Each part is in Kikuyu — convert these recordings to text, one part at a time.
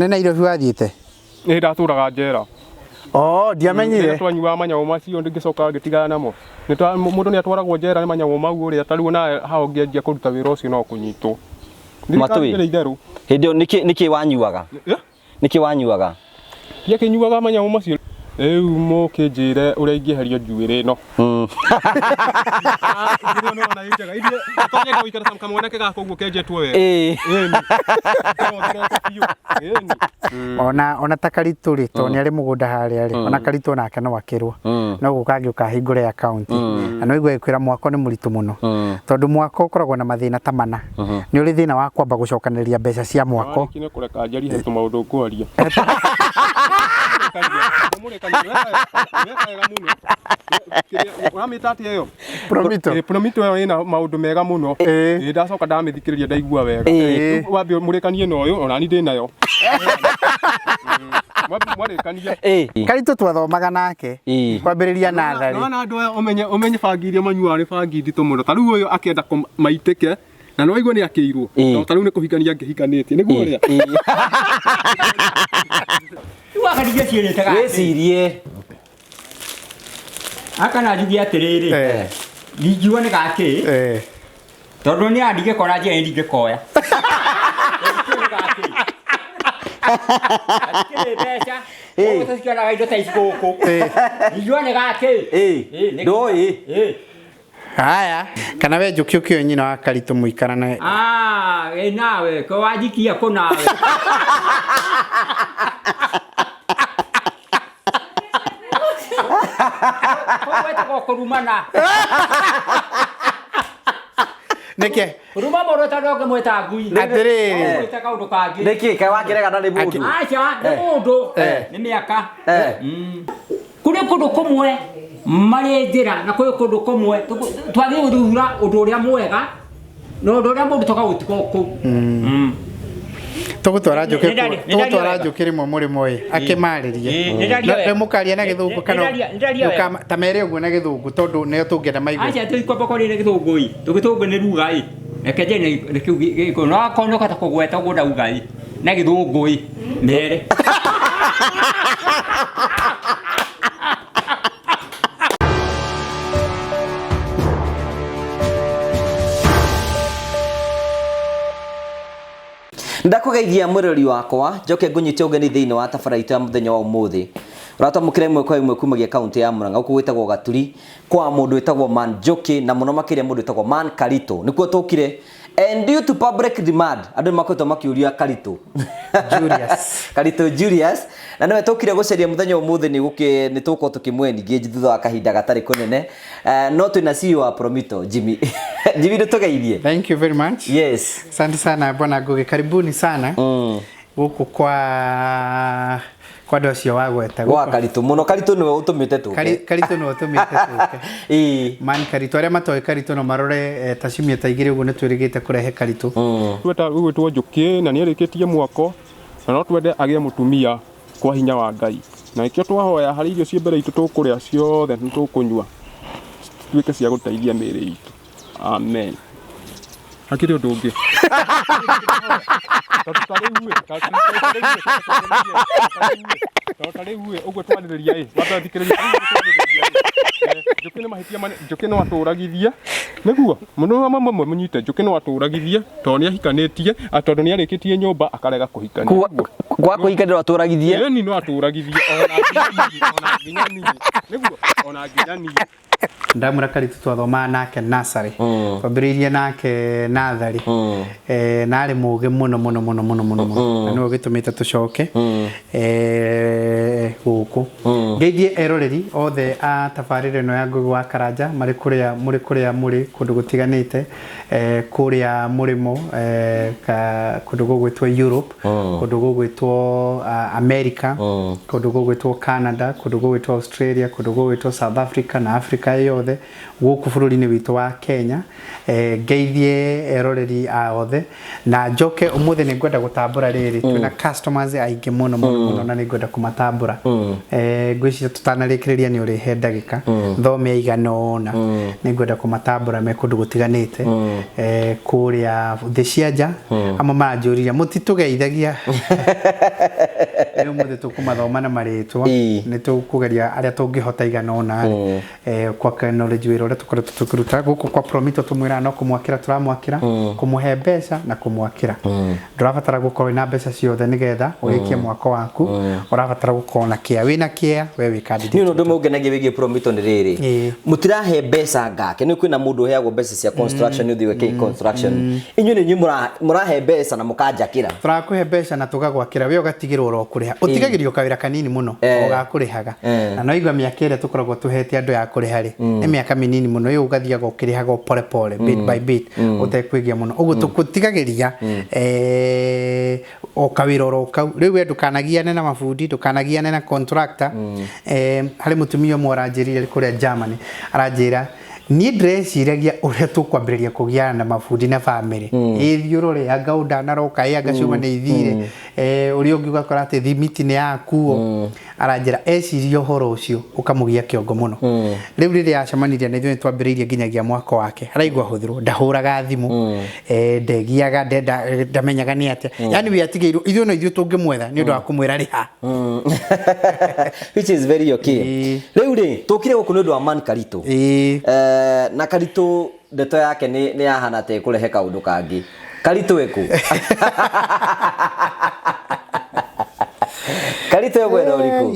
Nĩ Nairobi wathiĩte? Nĩ ndatũraga njera. Oh, ndiamenyire. Rĩrĩa twanyuaga manyamũ macio ngĩcoka ngĩtigana namo. Mũndũ nĩ atwaragwo njera nĩ manyamũ mau ũrĩa ta rĩu nawe haha ũngĩanjia kũruta wĩra ũcio no kũnyitwo. Matũĩ. Thirikari ĩrĩ itherũ. Hĩndĩ ĩyo nĩkĩ wanyuaga? Eh? Nĩkĩ wanyuaga? Ndiakĩnyuaga manyamũ macio. Rĩu mũkĩnjĩre ũrĩa ingĩeherio njuĩrĩ ĩno. Njuĩrĩ ĩno nĩwona ĩ njega. Ithuĩ tũtonyete gũikara ta kamwanake gaka ũguo kenjetwo wega. Ĩni. Ngorwo biũ. Ĩni. Ona ta Karitũ rĩ, tondũ nĩ arĩ mũgũnda harĩa rĩ, ona Karitũ onake no akĩrwo. No gũka angĩũka ahingũre account. Na no igue agĩkwĩra mwako nĩ mũritũ mũno. Tondũ mwako ũkoragwo na mathĩna ta mana. Nĩ ũrĩ thĩna wa kwamba gũcokanĩrĩria mbeca cia mwako. Warĩkia nĩ kũreka njarie he tũmaũndũ ngwaria. Weka wega mũno. Ũramĩta atĩa ĩyo? Promito. Promito ĩyo ĩna maũndũ mega mũno. Ndacoka ndamĩthikĩrĩria ndaigua wega. Rĩu wambe mũrĩkanie na ũyũ ona niĩ ndĩnayo. Mwarĩkania. Karitũ twathomaga nake. Kwambĩrĩria natharĩ. Nona andũ aya ũmenye bangi iria manyuaga nĩ bangi nditũ mũno. Ta rĩu ũyũ akĩenda maitĩke na no aigue nĩ akĩirwo. No ta rĩu nĩ kũhikania angĩhikanĩtie. Nĩguo ũrĩa. Wakaringia ciĩrĩte gake. Wĩcirie. Aka na njuge atĩrĩrĩ. Ndingiuga nĩ gakĩ. Tondũ nĩ ndingĩkora njĩra ndingĩkoya. Nĩ gakĩ. Hatikĩrĩ mbeca. Ũguo tũtikĩonaga indo ta ici gũkũ. Ndingiuga nĩ gakĩ. Ndũĩ. Haya, kana we Njũkĩ ũkĩoĩ nyina wa Karitũ mũikarane. Ah, ĩ nawe, ko wanjikia kũ nawe. Kũu gwĩtagwo kũrumana. Nĩkĩ? Kũruma mũndũ tondũ ũngĩmwĩta ngui. Atĩrĩrĩ. Ũngĩmwĩta kaũndũ kangĩ. Nĩkĩ kaĩ wakĩregana nĩ mũndũ? Aca, nĩ mũndũ. Nĩ mĩaka. Kũrĩ kũndũ kũmwe marĩ njĩra na kũrĩ kũndũ kũmwe twagĩrĩirwo gũthura ũndũ ũrĩa mwega na ũndũ ũrĩa mũndũ tũkaũtiga o kũu. Tũgũtwara Njũkĩ Nĩ ndaria tũgũtwara wega. Njũkĩ rĩmwe mũrĩmo ĩ akĩmarĩrie. Nĩ ndaria wega. Mũkaria na gĩthũngũ kana Nĩ ndaria wega. ta mere ũguo na gĩthũngũ tondũ nĩo tũngĩenda maigue. Aca tũtikwamba kwaria na gĩthũngũ ĩ tũgĩthũngũ nĩ ruga ĩ reke njarie na kĩu gĩkũyũ no akorwo nĩ ũkũhota kũgweta ũguo ndauga ĩ na gĩthũngũ ĩ mere. Ndakũgeithia mwĩrori wakwa njoke ngũnyite ũgeni thĩinĩ wa tabara itũ ya mũthenya wa ũmũthĩ ũratwamũkĩra ĩmwe kwa ĩmwe kumagia kaunti ya Murang'a gũkũ gwĩtagwo Gaturi kwa mũndũ wĩtagwo Man Njoki na mũno makĩria mũndũ wĩtagwo Man Karitũ nĩkuo tũkire and due to public demand andũ nĩmakoretwo makĩũria Karitũ Julius. Karitũ Julius na nĩwe tũkire gũcaria mũthenya ũmũthĩ nĩ tũgũkorwo tũkĩmũ engage thutha wa kahinda gatarĩ kũnene. No twĩna CEO wa Promito Jimmy. Jimmy nĩtũgeithie. Thank you very much. Yes. Asante sana Bwana Ngugi, karibuni sana gũkũ kwa andũ acio wagweta. Gwa Karitũ mũno. Karitũ nĩwe ũtũmĩte tũke. Karitũ nĩwe ũtũmĩte tũke. Man Karitũ, arĩa matoĩ Karitũ no marore ta ciumia ta igĩrĩ ũguo nĩtwĩrĩgĩte kũrehe Karitũ. Tweta ũgwĩtwo Njũkĩ na nĩarĩkĩtie mwako na no twende agĩe mũtumia kwa hinya wa Ngai. Na nĩkĩo twahoya harĩ irio ciĩ mbere itũ tũkũrĩa ciothe nĩ tũkũnyua cituĩke cia gũteithia mĩĩrĩ itũ. Amen. Hakĩrĩ ũndũ ũngĩ. Tondũ ta rĩu ĩ, tondũ ta rĩu ĩ, ũguo twarĩrĩria ĩ, wambe thikĩrĩria, ũguo twarĩrĩria ĩ, Njũkĩ nĩ mahĩtia manene, Njũkĩ no atũragithie, nĩguo, mũno mamwe mũnyite, Njũkĩ no atũragithie, tondũ nĩ ahikanĩtie, tondũ nĩ arĩkĩtie nyũmba akarega kũhikania. Kwa kũhikania no atũragithie? Ĩni no atũragithie, ona nginya niĩ, ona nginya niĩ, nĩguo, ona nginya niĩ. Ndamwĩra Karitũ twathomaga nake nursery. Twambĩrĩirie nake natharĩ. Na arĩ mũgĩ mũno mũno mũno mũno mũno mũno. Na nĩwe ũgĩtũmĩte tũcoke gũkũ. Ngeithie eroreri othe a tabarĩra ĩno ya Ngugi wa Karanja marĩ kũrĩa mũrĩ kũrĩa mũrĩ kũndũ gũtiganĩte kũrĩa mũrĩmo kũndũ gũgwĩtwo Europe, kũndũ gũgwĩtwo America, kũndũ gũgwĩtwo Canada, kũndũ gũgwĩtwo Australia, kũndũ gũgwĩtwo South Africa na Africa Afrika yothe gũkũ bũrũri-inĩ witũ wa Kenya. Ngeithie eroreri a othe na njoke ũmũthĩ nĩ ngwenda gũtambũra rĩrĩ twĩna customers aingĩ mũno mũno mũno na nĩ ngwenda kũmatambũra. Ngwĩciria tũtanarĩkĩrĩria nĩ ũrĩhe ndagĩka thome igana ũna nĩ ngwenda kũmatambũra me kũndũ gũtiganĩte kũrĩa thĩ cia nja amwe maranjũririe mũtitũgeithagia rĩu ũmũthĩ tũkũmathoma na marĩtwa nĩ tũkũgeria arĩa tũngĩhota igana ũna rĩ kwa knowledge wĩra ũrĩa tũkoretwo tũkĩruta gũkũ kwa Promito tũmwĩraga no kũmwakĩra tũramwakĩra kũmũhe mbeca na kũmwakĩra ndũrabatara gũkorwo wĩna mbeca ciothe nĩgetha ũrĩkie mwako waku ũrabatara gũkorwo na kĩa wĩna kĩa we wĩ candidate. Nĩ ũndũ ũmwe ũngenagia wĩgiĩ Promito nĩ rĩrĩ mũtirahe mbeca ngake nĩ kwĩna mũndũ ũheagwo mbeca cia construction nĩ ũthiĩ wĩke construction inyuĩ nĩ inyuĩ mũrahe mbeca na mũkanjakĩra tũrakũhe mbeca na tũgagwakĩra we ũgatigĩrwo oro kũrĩha ũtigagĩrio kawĩra kanini mũno o gakũrĩhaga na no igua mĩaka ĩrĩa tũkoragwo tũhete andũ ya kũrĩha rĩ nĩ mĩaka mĩnini mũno ĩyo ũgathiaga ũkĩrĩhaga o pole pole bit by bit ũtekwĩgia mũno ũguo tũgũtigagĩria o kawĩra oro kau rĩu we ndũkanagiane na mabundi ndũkanagiane na contractor. Harĩ mũtumia ũmwe ũranjĩrire kũrĩa Germany aranjĩra niĩ ndĩreciragia ũrĩa tũkwambĩrĩria kũgiana na mabundi na bamĩrĩ ĩthiĩ ũrore anga ũũ ndanaroka ĩ anga ciuma nĩ ithire ũrĩa ũngĩ ũgakora atĩ thimiti nĩ yakuo aranjĩra eciria ũhoro ũcio ũkamũgia kĩongo mũno rĩu rĩrĩa acemanirie na ithuĩ nĩtwambĩrĩirie nginyagia mwako wake araigua hũthĩrwo ndahũraga thimũ ndegiaga ndamenyaga nĩ atĩa yani we atigĩirwo ithuĩ no ithuĩ tũngĩmwetha nĩ ũndũ wa kũmwĩra rĩha which is very okay. Rĩu rĩ tũkire gũkũ nĩ ũndũ wa Man Karitũ na Karitũ ndeto yake nĩ yahana ta ĩkũrehe kaũndũ kangĩ Karitũ ĩkũ Karitũ ĩgwena ũrĩkũ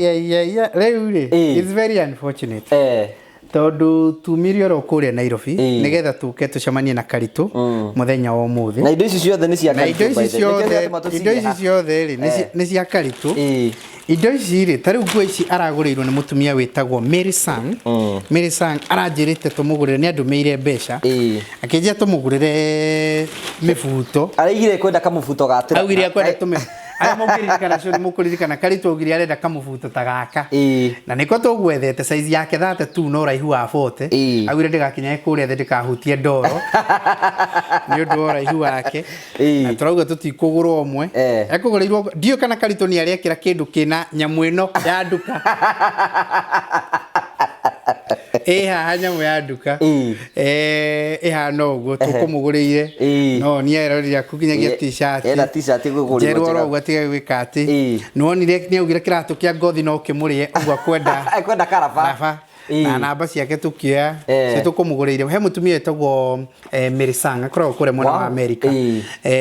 rĩu rĩ it's very unfortunate tondũ tumire oro kũrĩa Nairobi nĩgetha tũke tũcemanie na Karitũ mũthenya wa ũmũthĩ na indo ici ciothe nĩ cia Karitũ indo ici ciothe rĩ nĩ cia Karitũ indo ici rĩ ta rĩu nguo ici aragũrĩirwo nĩ mũtumia wĩtagwo Mary Sang. Mary Sang aranjĩrĩte tũmũgũrĩre nĩ andũmĩire mbeca akĩnjĩra tũmũgũrĩre mĩbuto araigire kwenda kamũbuto ga augire akwenda tũmĩ arĩa mũngĩririkana cio nĩ mũkũririkana Karitũ augire arenda kamũbuto ta gaka na nĩko tũgwethete size yake 32 na ũraihu wa 40 augire ndĩgakinyae kũrĩa thĩ ndĩkahutie ndoro nĩ ũndũ wa ũraihu wake na tũrauga tũtikũgũra ũmwe ekũgũrĩirwo ndiũĩ kana Karitũ nĩ arekĩra kĩndũ kĩna nyamũ ĩno ya nduka ĩ haha nyamũ ya nduka ĩhana ũguo tũkũmũgũrĩire no nĩ erorire aku nginyagia t-shirt ena t-shirt ĩkũgũrĩrwo njerũ oro ũguo atige gwĩka atĩ nĩwonire nĩaugire kĩratũ kĩa ngothi no kĩmũrĩe ũguo akwenda karaba na namba ciake tũkĩoya cio tũkũmũgũrĩire he mũtumia wĩtagwo Mary Sang akoragwo kũrĩa mwena wa America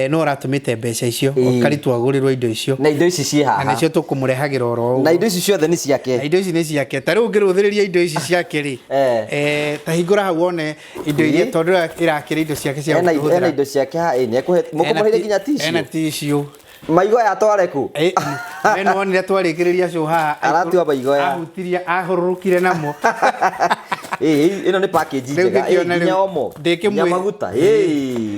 no ũratũmĩte mbeca icio Karitũ agũrĩrwo indo icio na indo ici ciĩ haha na nĩcio tũkũmũrehagĩra oro ũguo na indo ici ciothe nĩ ciake na indo ici nĩ ciake ta rĩu ũngĩrũthĩrĩria indo ici ciake rĩ ta hingũra hau wone indo iria tondũ ĩrakĩra indo ciake cia kũhũthĩra ena indo ciake haha mũkũmũheire nginya tissue ena tissue maigoya atware kũ we nĩwonire twarĩkĩrĩria cũ haha aratua maigoya ahutirie ahũrũrũkire namo ĩno nĩ package njega nginya omo nginya maguta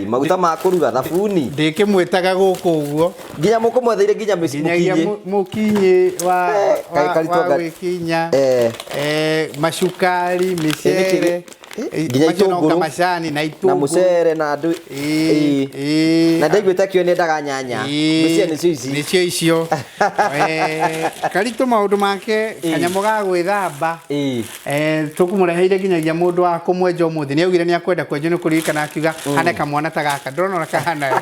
maguta ma kũruga thabuni ndĩkĩmwĩtaga gũkũ ũguo nginya mũkũmwetheire nginya mũkinyi mũkinyi wa gwĩkinya macukari mĩcere nginya itũngũrũ macani na itũngũrũ na mũcere na andũ na ndaiguĩte akĩo nĩendaga nyanya mĩcere nĩcio ici nĩcio icio Karitũ maũndũ make kanyamũ ga gwĩthamba tũkũmũreheire nginyagia mũndũ wa kũmwenja ũmũthĩ nĩaugire nĩakwenda kwenjwo nĩ kũririkana akiuga hane kamwana ta gaka ndũrona ũrĩa kahana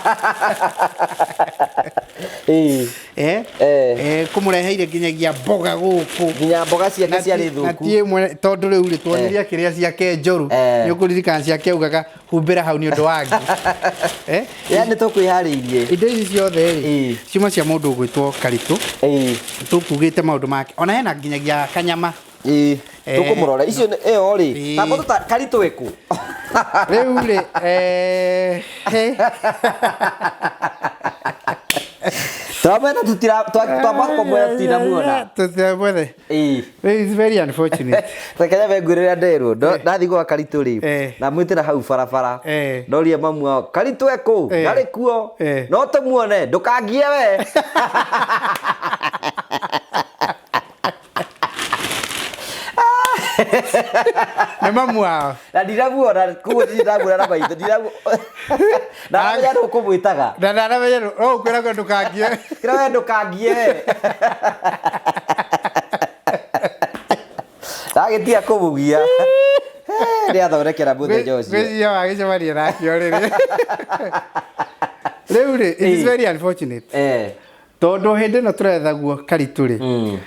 kũmũreheire nginyagia mboga gũkũ nginya mboga ciake ciarĩ thũku na ti ĩmwe tondũ rĩu rĩ tuonirie akĩrĩa ciake njũru nĩ ũkũririkana ciake augaga humbĩra hau nĩ ũndũ wa ngi yani tũkwĩharĩirie indo ici ciothe rĩ ciuma cia mũndũ ũgwĩtwo Karitũ tũkugĩte maũndũ make ona hena nginyagia kanyama tũkũmũrora icio ĩyo rĩ tamba Karitũ ĩkũ rĩu rĩ twamwetha twamba kũmwetha tũtinamuona tũtiramwetha it's very unfortunate reke nyambe ngwĩre ũrĩa nderwo ndathiĩ gwa Karitũ rĩ ndamwĩtĩra hau barabara ndoria mamu wao Karitũ ekũ ndarĩ kuo no tũmuone ndũkangie we Nĩ mamu wao. Na ndiramuona koguo ndiramuona na maitho ndiramu na aramenya nũ ũkũmwĩtaga. Na ndaramenya no ũkwĩragwo ndũkangie. Kĩra we ndũkangie. Ndagĩtiga kũmũgia. Nĩ athondekera mũthenya ũcio. Ngwĩciria wagĩcemania nake o rĩrĩ. Rĩu rĩ, it is very unfortunate. Tondũ hĩndĩ ĩno tũrethaguo Karitũ rĩ,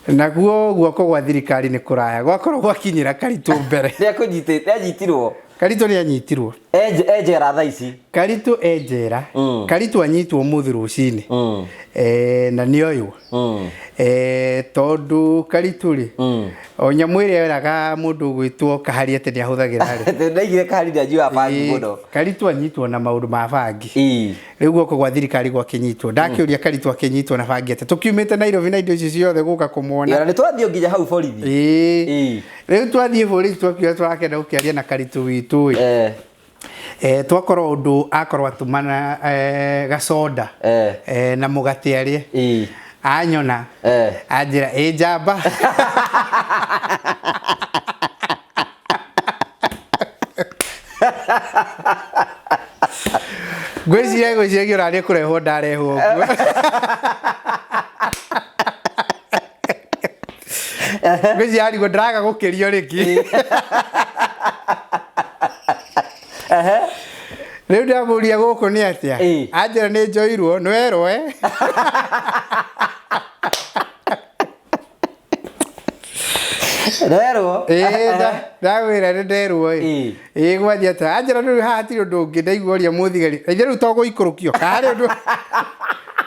naguo guoko gwa thirikari nĩ kũraya gwakorwo gwakinyĩra Karitũ mbere. Nĩanyitirwo. Karitũ nĩ anyitirwo. E njera thaa ici. Karitũ e njera. Karitũ anyitwo ũmũthĩ rũcinĩ. Na nĩ oywo. Tondũ Karitũ rĩ, o nyamũ ĩrĩa eraga mũndũ ũgwĩtwo Kahari atĩ nĩ ahũthagĩra rĩ. Ndaigire Kahari nĩ anyuaga bangi mũno. Karitũ anyitwo na maũndũ ma bangi. Rĩu guoko gwa thirikari gwakĩnyitwo. Ndakĩũria Karitũ akĩnyitwo na bangi atĩa. Tũkiumĩte Nairobi na indo ici ciothe gũka kũmuona. Na nĩ twathiĩ nginya hau borithi. Rĩu twathiĩ borithi twakiuga tũrakenda gũkĩaria na Karitũ witũ ĩ. Twakorwo ũndũ akorwo atũmana gacoda na mũgate arĩe. Anyona anjĩra ĩ njamba. Ngwĩciria ngwĩciria ũrarĩ kũrehwo ndarehwo ũguo. Ngwĩciria arigwo ndĩraga gũkĩrio rĩngĩ. Rĩu ndamũria gũkũ nĩ atĩa? Anjĩra nĩ njoirwo, nĩ werwo e. Nderwo? Ndamwĩra nĩ nderwo ĩ. Ĩĩ gwathiĩ atĩa? Anjĩra rĩu haha hatirĩ ũndũ ũngĩ ndaigua ũrĩa mũthigari. Ithe rĩu to gũikũrũkio.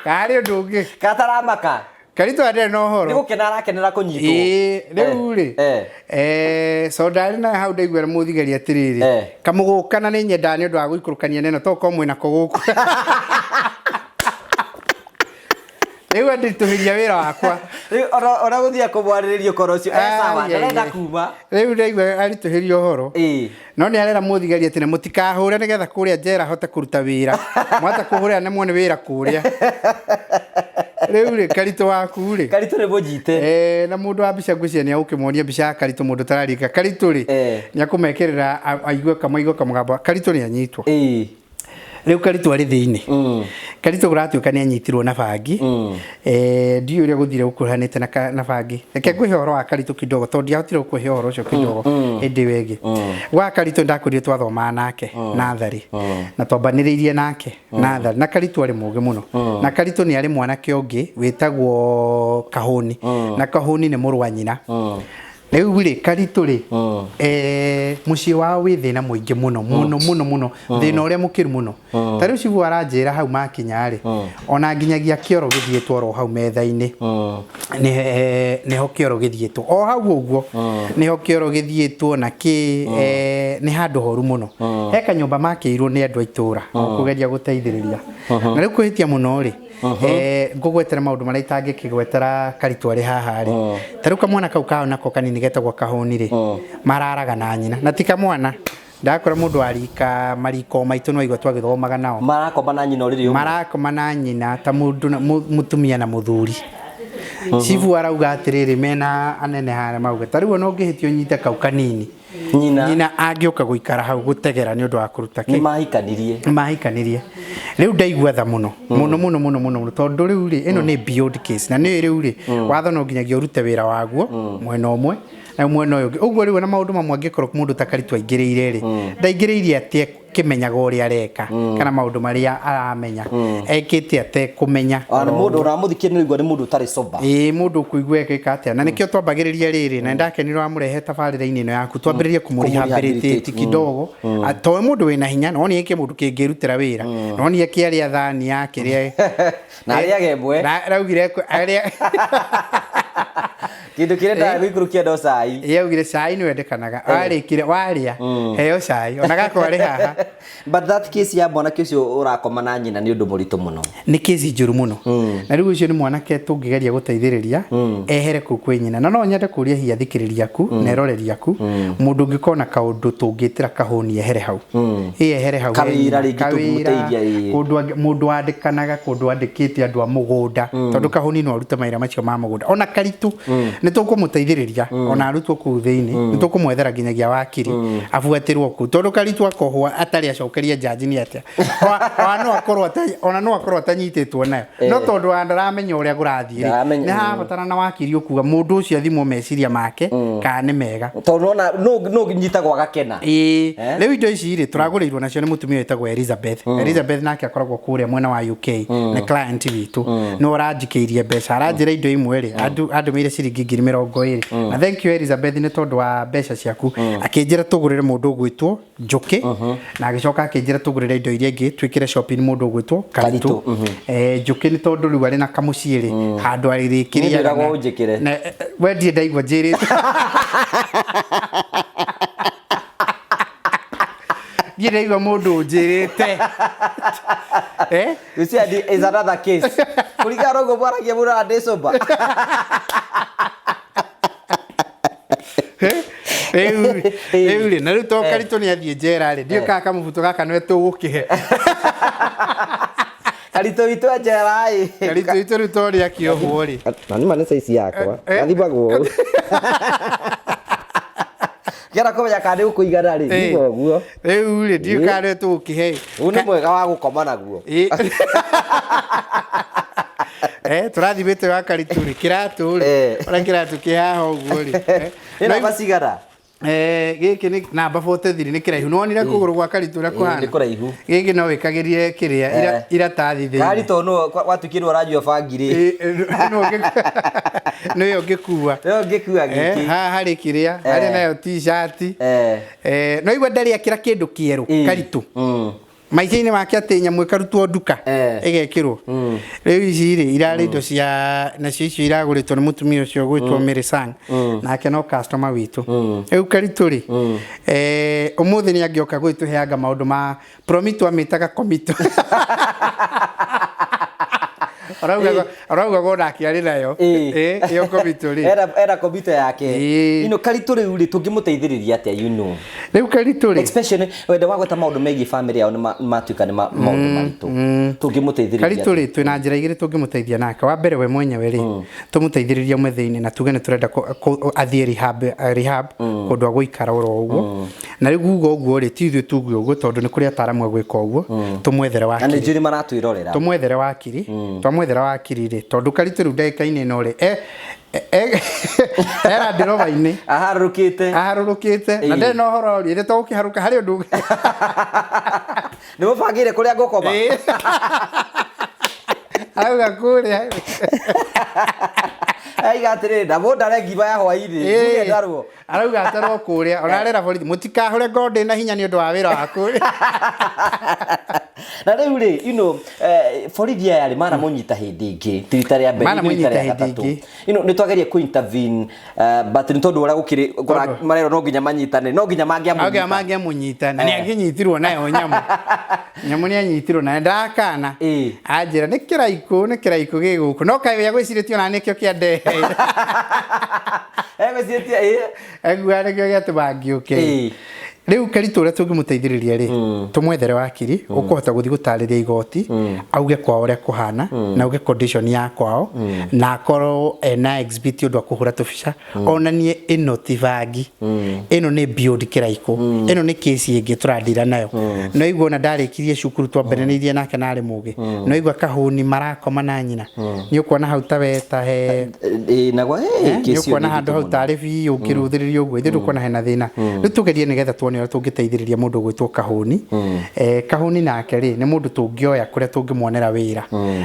Karĩ ũndũ ũngĩ. Kataramaka. Karitũ ndarĩ na ũhoro. Nĩ gũkena arakenera kũnyitwo. Rĩu rĩ. Soda arĩ nayo hau ndaigua mũthigari atĩrĩrĩ. Kamũgũkana nĩ nyendaga nĩ ũndũ wa gũikũrũkania neno to ũkorwo mwĩnako gũkũ. Rĩu anditũhĩria wĩra wakwa. Rĩu ona gũthiĩ kũmwarĩrĩria ũkoro ũcio, sawa, ndarenda kuma. Rĩu ndaigua aritũhĩria ũhoro. No nĩ arera mũthigari atĩ mũtikahũre nĩgetha kũrĩa njera hote kũruta wĩra. Mwata kũhũrĩra nĩ muone wĩra kũrĩa. Rĩu rĩ Karitũ waku rĩ. Karitũ nĩ mũnyite. Na mũndũ wa mbica ngwĩciria nĩ agũkĩmuonia mbica ya Karitũ mũndũ ũtararika. Karitũ rĩ nĩ akũmekĩrĩra aigue kamwe kamũgambo. Karitũ nĩ anyitwo. Rĩu Karitũ arĩ thĩinĩ. Karitũ kũratuĩka nĩ anyitirwo na bangi. Ndiũĩ ũrĩa gũthire gũkuruhanĩte na bangi. Reke ngwĩhe ũhoro wa Karitũ kidogo tondũ ndiahotire gũkũhe ũhoro ũcio kidogo hĩndĩ ĩyo ĩngĩ. Gwa Karitũ ndakwĩrire twathomaga nake natharĩ. Na twambanĩrĩirie nake natharĩ. Na Karitũ arĩ mũũgĩ mũno. Na Karitũ nĩ arĩ mwanake ũngĩ wĩtagwo Kahũni. Na Kahũni nĩ mũrũ wa nyina. Rĩu rĩ Karitũ rĩ mũciĩ wao wĩ thĩna mũingĩ mũno mũno mũno mũno thĩna ũrĩa mũkĩru mũno. Ta rĩu Cibu aranjĩra hau makinya rĩ ona nginyagia kĩoro gĩthiĩtwo oro hau metha-inĩ. Nĩho kĩoro gĩthiĩtwo o hau ũguo nĩho kĩoro gĩthiĩtwo na kĩ nĩ handũ horu mũno. He kanyũmba makĩirwo nĩ andũ a itũra kũgeria gũteithĩrĩria. Na rĩu kwĩhĩtia mũno rĩ ngũgwetera maũndũ marĩa itangĩkĩgwetera Karitũ arĩ haha rĩ. Ta rĩu kamwana kau kao nako kanini getagwo Kahũni rĩ mararaga na nyina na ti kamwana. Ndakora mũndũ wa rika mariko maitũ no aigua twagĩthomaga nao. Marakoma na nyina ũrĩrĩ ũmwe. Marakoma na nyina ta mũndũ na mũtumia na mũthuri. Cibu arauga atĩrĩrĩ mena anene harĩa mauga ta rĩu ona ũngĩhĩtia ũnyite kau kanini. Nyina. Nyina angĩũka gũikara hau gũtegera nĩ ũndũ wa kũruta kĩ. Nĩ mahikanirie. Nĩ mahikanirie. Rĩu ndaigua tha mũno. Mũno mũno mũno mũno mũno tondũ rĩu rĩ ĩno nĩ beyond case na nĩ rĩu rĩ watho no nginyagia ũrute wĩra waguo mwena ũmwe na mwena ũyũ ũngĩ. Ũguo rĩu ona maũndũ mamwe angĩkorwo mũndũ ta Karitũ aingĩrĩire rĩ ndaingĩrĩirie atĩ kĩmenyaga ũrĩa areka kana maũndũ marĩa aramenya ekĩte atekũmenya. Ona mũndũ ũramũthikia nĩ ũigua nĩ mũndũ ũtarĩ sober. Ĩĩ mũndũ ũkũigua ekĩka atĩa na nĩkĩo twambagĩrĩria rĩrĩ na nĩndakenire wamũrehe tabarĩra-inĩ ĩno yaku twambĩrĩrie kũmũrehabilitate kidogo. To mũndũ wĩna hinya no nĩ eke mũndũ kĩngĩrutĩra wĩra no nĩ akĩarĩa thani yake rĩa na arĩage ĩmwe. Raugire arĩa Kĩndũ kĩrĩa ndaga gũikũrũkia no cai. Ĩĩ augire cai nĩ wendekanaga. Warĩkire warĩa heo cai ona gakwa arĩ haha. But that case ya mwanake ũcio ũrakoma na nyina nĩ ũndũ mũritũ mũno. Nĩ case njũru mũno. Na rĩu ũcio nĩ mwanake tũngĩgeria gũteithĩrĩria ehere kũu kwĩ nyina. Na no nyende kũria hihi athikĩrĩria aku na eroreri aku mũndũ ũngĩkorwo na kaũndũ tũngĩtĩra Kahũni ehere hau. Ĩĩ ehere hau. Kawĩra rĩngĩ tũngĩmũteithia ĩĩ. Kũndũ mũndũ wandĩkanaga kũndũ andĩkĩte andũ a mũgũnda tondũ Kahũni no arute mawĩra macio ma mũgũnda. Ona Karitũ Nĩ tũkũmũteithĩrĩria ona arutwo kũu thĩinĩ, nĩ tũkũmwethera nginyagia wakiri abuatĩrwo kũu, tondũ Karitũ akohwo atarĩ acokerie njanji nĩ atĩa? Ona no akorwo atanyitĩtwo nayo, no tondũ wa ndaramenya ũrĩa kũrathiĩ rĩ, Ndaramenya, nĩ harabatara na wakiri ũkuga mũndũ ũcio athimwo meciria make kana nĩ mega. Tondũ ona no nyitagwo agakena. Ĩĩ. Eh? Rĩu indo ici rĩ, tũragũrĩirwo nacio nĩ mũtumia wĩtagwo Elizabeth. Elizabeth nake akoragwo kũrĩa mwena wa UK, nĩ client witũ, nĩ ũranjikĩirie mbeca, aranjĩra indo imwe rĩ, andũmĩire ciringi 20,000, na thank you Elizabeth nĩ tondũ wa mbeca ciaku. Akĩnjĩra tũgũrĩre mũndũ ũgwĩtwo Njũkĩ, na agĩcoka akĩnjĩra tũgũrĩre indo iria ingĩ twĩkĩre shopping mũndũ ũgwĩtwo Karitũ. Njũkĩ nĩ tondũ rĩu arĩ na kamũciĩ rĩ, handũ arĩrĩkĩrĩaga. Niĩ ndĩragwo ũnjĩkĩre. We ndirĩ ndaigua njĩrĩte. Ndirĩ ndaigua mũndũ ũnjĩrĩte. Eh? You see, is another case. Kũringana na ũguo mwaragia mũno na ndĩ sober. Rĩu rĩ, na rĩu to Karitũ nĩ athiĩ njera rĩ, ndiũĩ kana kamũbuto gaka nĩwe tũgũkĩhe. Karitũ witũ e njera ĩ. Karitũ witũ rĩu to ũrĩa akĩohwo rĩ. Na nĩma nĩ size yakwa. Gathimagwo ũũ. Kĩenda kũmenya kana nĩ gũkũigana rĩ, thima ũguo. Rĩu rĩ, ndiũĩ kana nĩwe tũgũkĩhe. Ũyũ nĩ mwega wa gũkoma naguo. Tũrathimĩte wa Karitũ rĩ, kĩratũ rĩ, ũrĩa kĩratũ kĩ haha ũguo rĩ. Nĩ namba cigana? Gĩkĩ nĩ namba 43, nĩ kĩraihu. Nĩwonire kũgũrũ gwa Karitũ ũrĩa kũhana? Nĩ kũraihu. Gĩkĩ no wĩkagĩrie kĩrĩa iratathi thĩinĩ. Karitũ no gwatuĩkire ũranyua bangi rĩ. Nĩwe ũngĩkua. Nĩwe ũngĩkua gĩkĩ. Haha harĩ kĩrĩa, harĩ nayo t-shirt. No igua ndarĩ akĩra kĩndũ kĩerũ Karitũ. Maica-inĩ make atĩ nyamũ ĩkarutwo nduka ĩgekĩrwo. Rĩu ici rĩ, irarĩ indo cia, nacio icio iragũrĩtwo nĩ mũtumia ũcio ũgwĩtwo Mary Sang, nake no customer witũ. Rĩu Karitũ rĩ, ũmũthĩ nĩ angĩoka gwĩtũheanga maũndũ ma Promito, amĩtaga Komito. Araugaga onake arĩ nayo. Ĩyo Komito rĩ. Ena komito yake. Ino Karitũ rĩu rĩ, tũngĩmũteithĩrĩria atĩa, you know? Rĩu Karitũ rĩ, especially wenda wa gweta maũndũ megiĩ family yao nĩ matuĩka nĩ maũndũ maritũ. Tũngĩmũteithĩrĩria Karitũ rĩ, twĩna njĩra igĩrĩ tũngĩmũteithia nake. Wa mbere, we mwenyewe rĩ, tũmũteithĩrĩrie ume thĩinĩ na tuge nĩ tũrenda athiĩ rehab, kũndũ agũikara oro ũguo. Na rĩu uga ũguo rĩ, ti ithuĩ tuge ũguo, tondũ nĩ kũrĩ ataaramu a gwĩka ũguo. Tũmwethere wakiri. Na nĩ njũĩ nĩ maratwĩrorera. Tũmwethere wakiri. Twamwethera wakiri rĩ, tondũ Karitũ rĩu ndagĩka-inĩ ĩno rĩ, era ndĩroba-inĩ. Aharũrũkĩte. Aharũrũkĩte. Na ndarĩ na ũhoro rĩ, to gũkĩharũka harĩ ũndũ. Nĩ mũbangĩire kũrĩa ngũkoma? Auga kũrĩa. Aiga atĩrĩrĩ, ndamũndare ngima ya hwainĩ. Njuge ndarwo. Arauga atarwo kũrĩa, ona arera borithi mũtikahũre ngoro ndĩ na hinya nĩ ũndũ wa wĩra wa kũrĩa. Na rĩu rĩ, you know, borithi aya rĩ, manamũnyita hĩndĩ ĩngĩ, ti rita rĩa mbere, Manamũnyita rita rĩa hĩndĩ gatatũ. ĩngĩ. You know, nĩ twageria kũ intervene, but nĩ tondũ ũrĩa gũkĩrĩ, marerwo no nginya manyitane, no nginya mangĩamũnyita. No nginya mangĩamũnyita, na nĩ angĩnyitirwo nayo nyamũ. Nyamũ nĩ anyitirwo nayo, ndakana. Anjĩra nĩ kĩraikũ, nĩ kĩraikũ gĩ gũkũ. No kaĩ ũrĩa gwĩcirĩtie ona nĩkĩo kĩa ndehe. Egwĩcirĩtie, ĩ. Aiguaga nĩkĩo gĩatũma ngĩũke. Rĩu Karitũ ũrĩa tũngĩmũteithĩrĩria rĩ, tũmwethere wakiri ũkũhota gũthiĩ gũtarĩria igoti, auge kwao ũrĩa kũhana, na auge condition ya kwao, na akorwo ena exhibit ũndũ akũhũra tũbica, onanie ĩno ti bangi, ĩno nĩ beyond kĩraikũ, ĩno nĩ kesi ĩngĩ tũrandira nayo. No igua ona ndarĩkirie cukuru twambanĩrĩirie nake na arĩ mũgĩ, no igua kahũni marakoma na nyina, nĩ ũkuona hau ta we ta he nĩ ũkuona handũ hau tarĩ biũ ũkĩrũthĩrĩria ũguo, ithuĩ ndũkuona hena thĩna. Rĩu tũgerie nĩgetha tuone ũrĩa tũngĩteithĩrĩria mũndũ ũgwĩtwo Kahũni. Kahũni nake rĩ, nĩ mũndũ tũngĩoya kũrĩa tũngĩmuonera wĩra,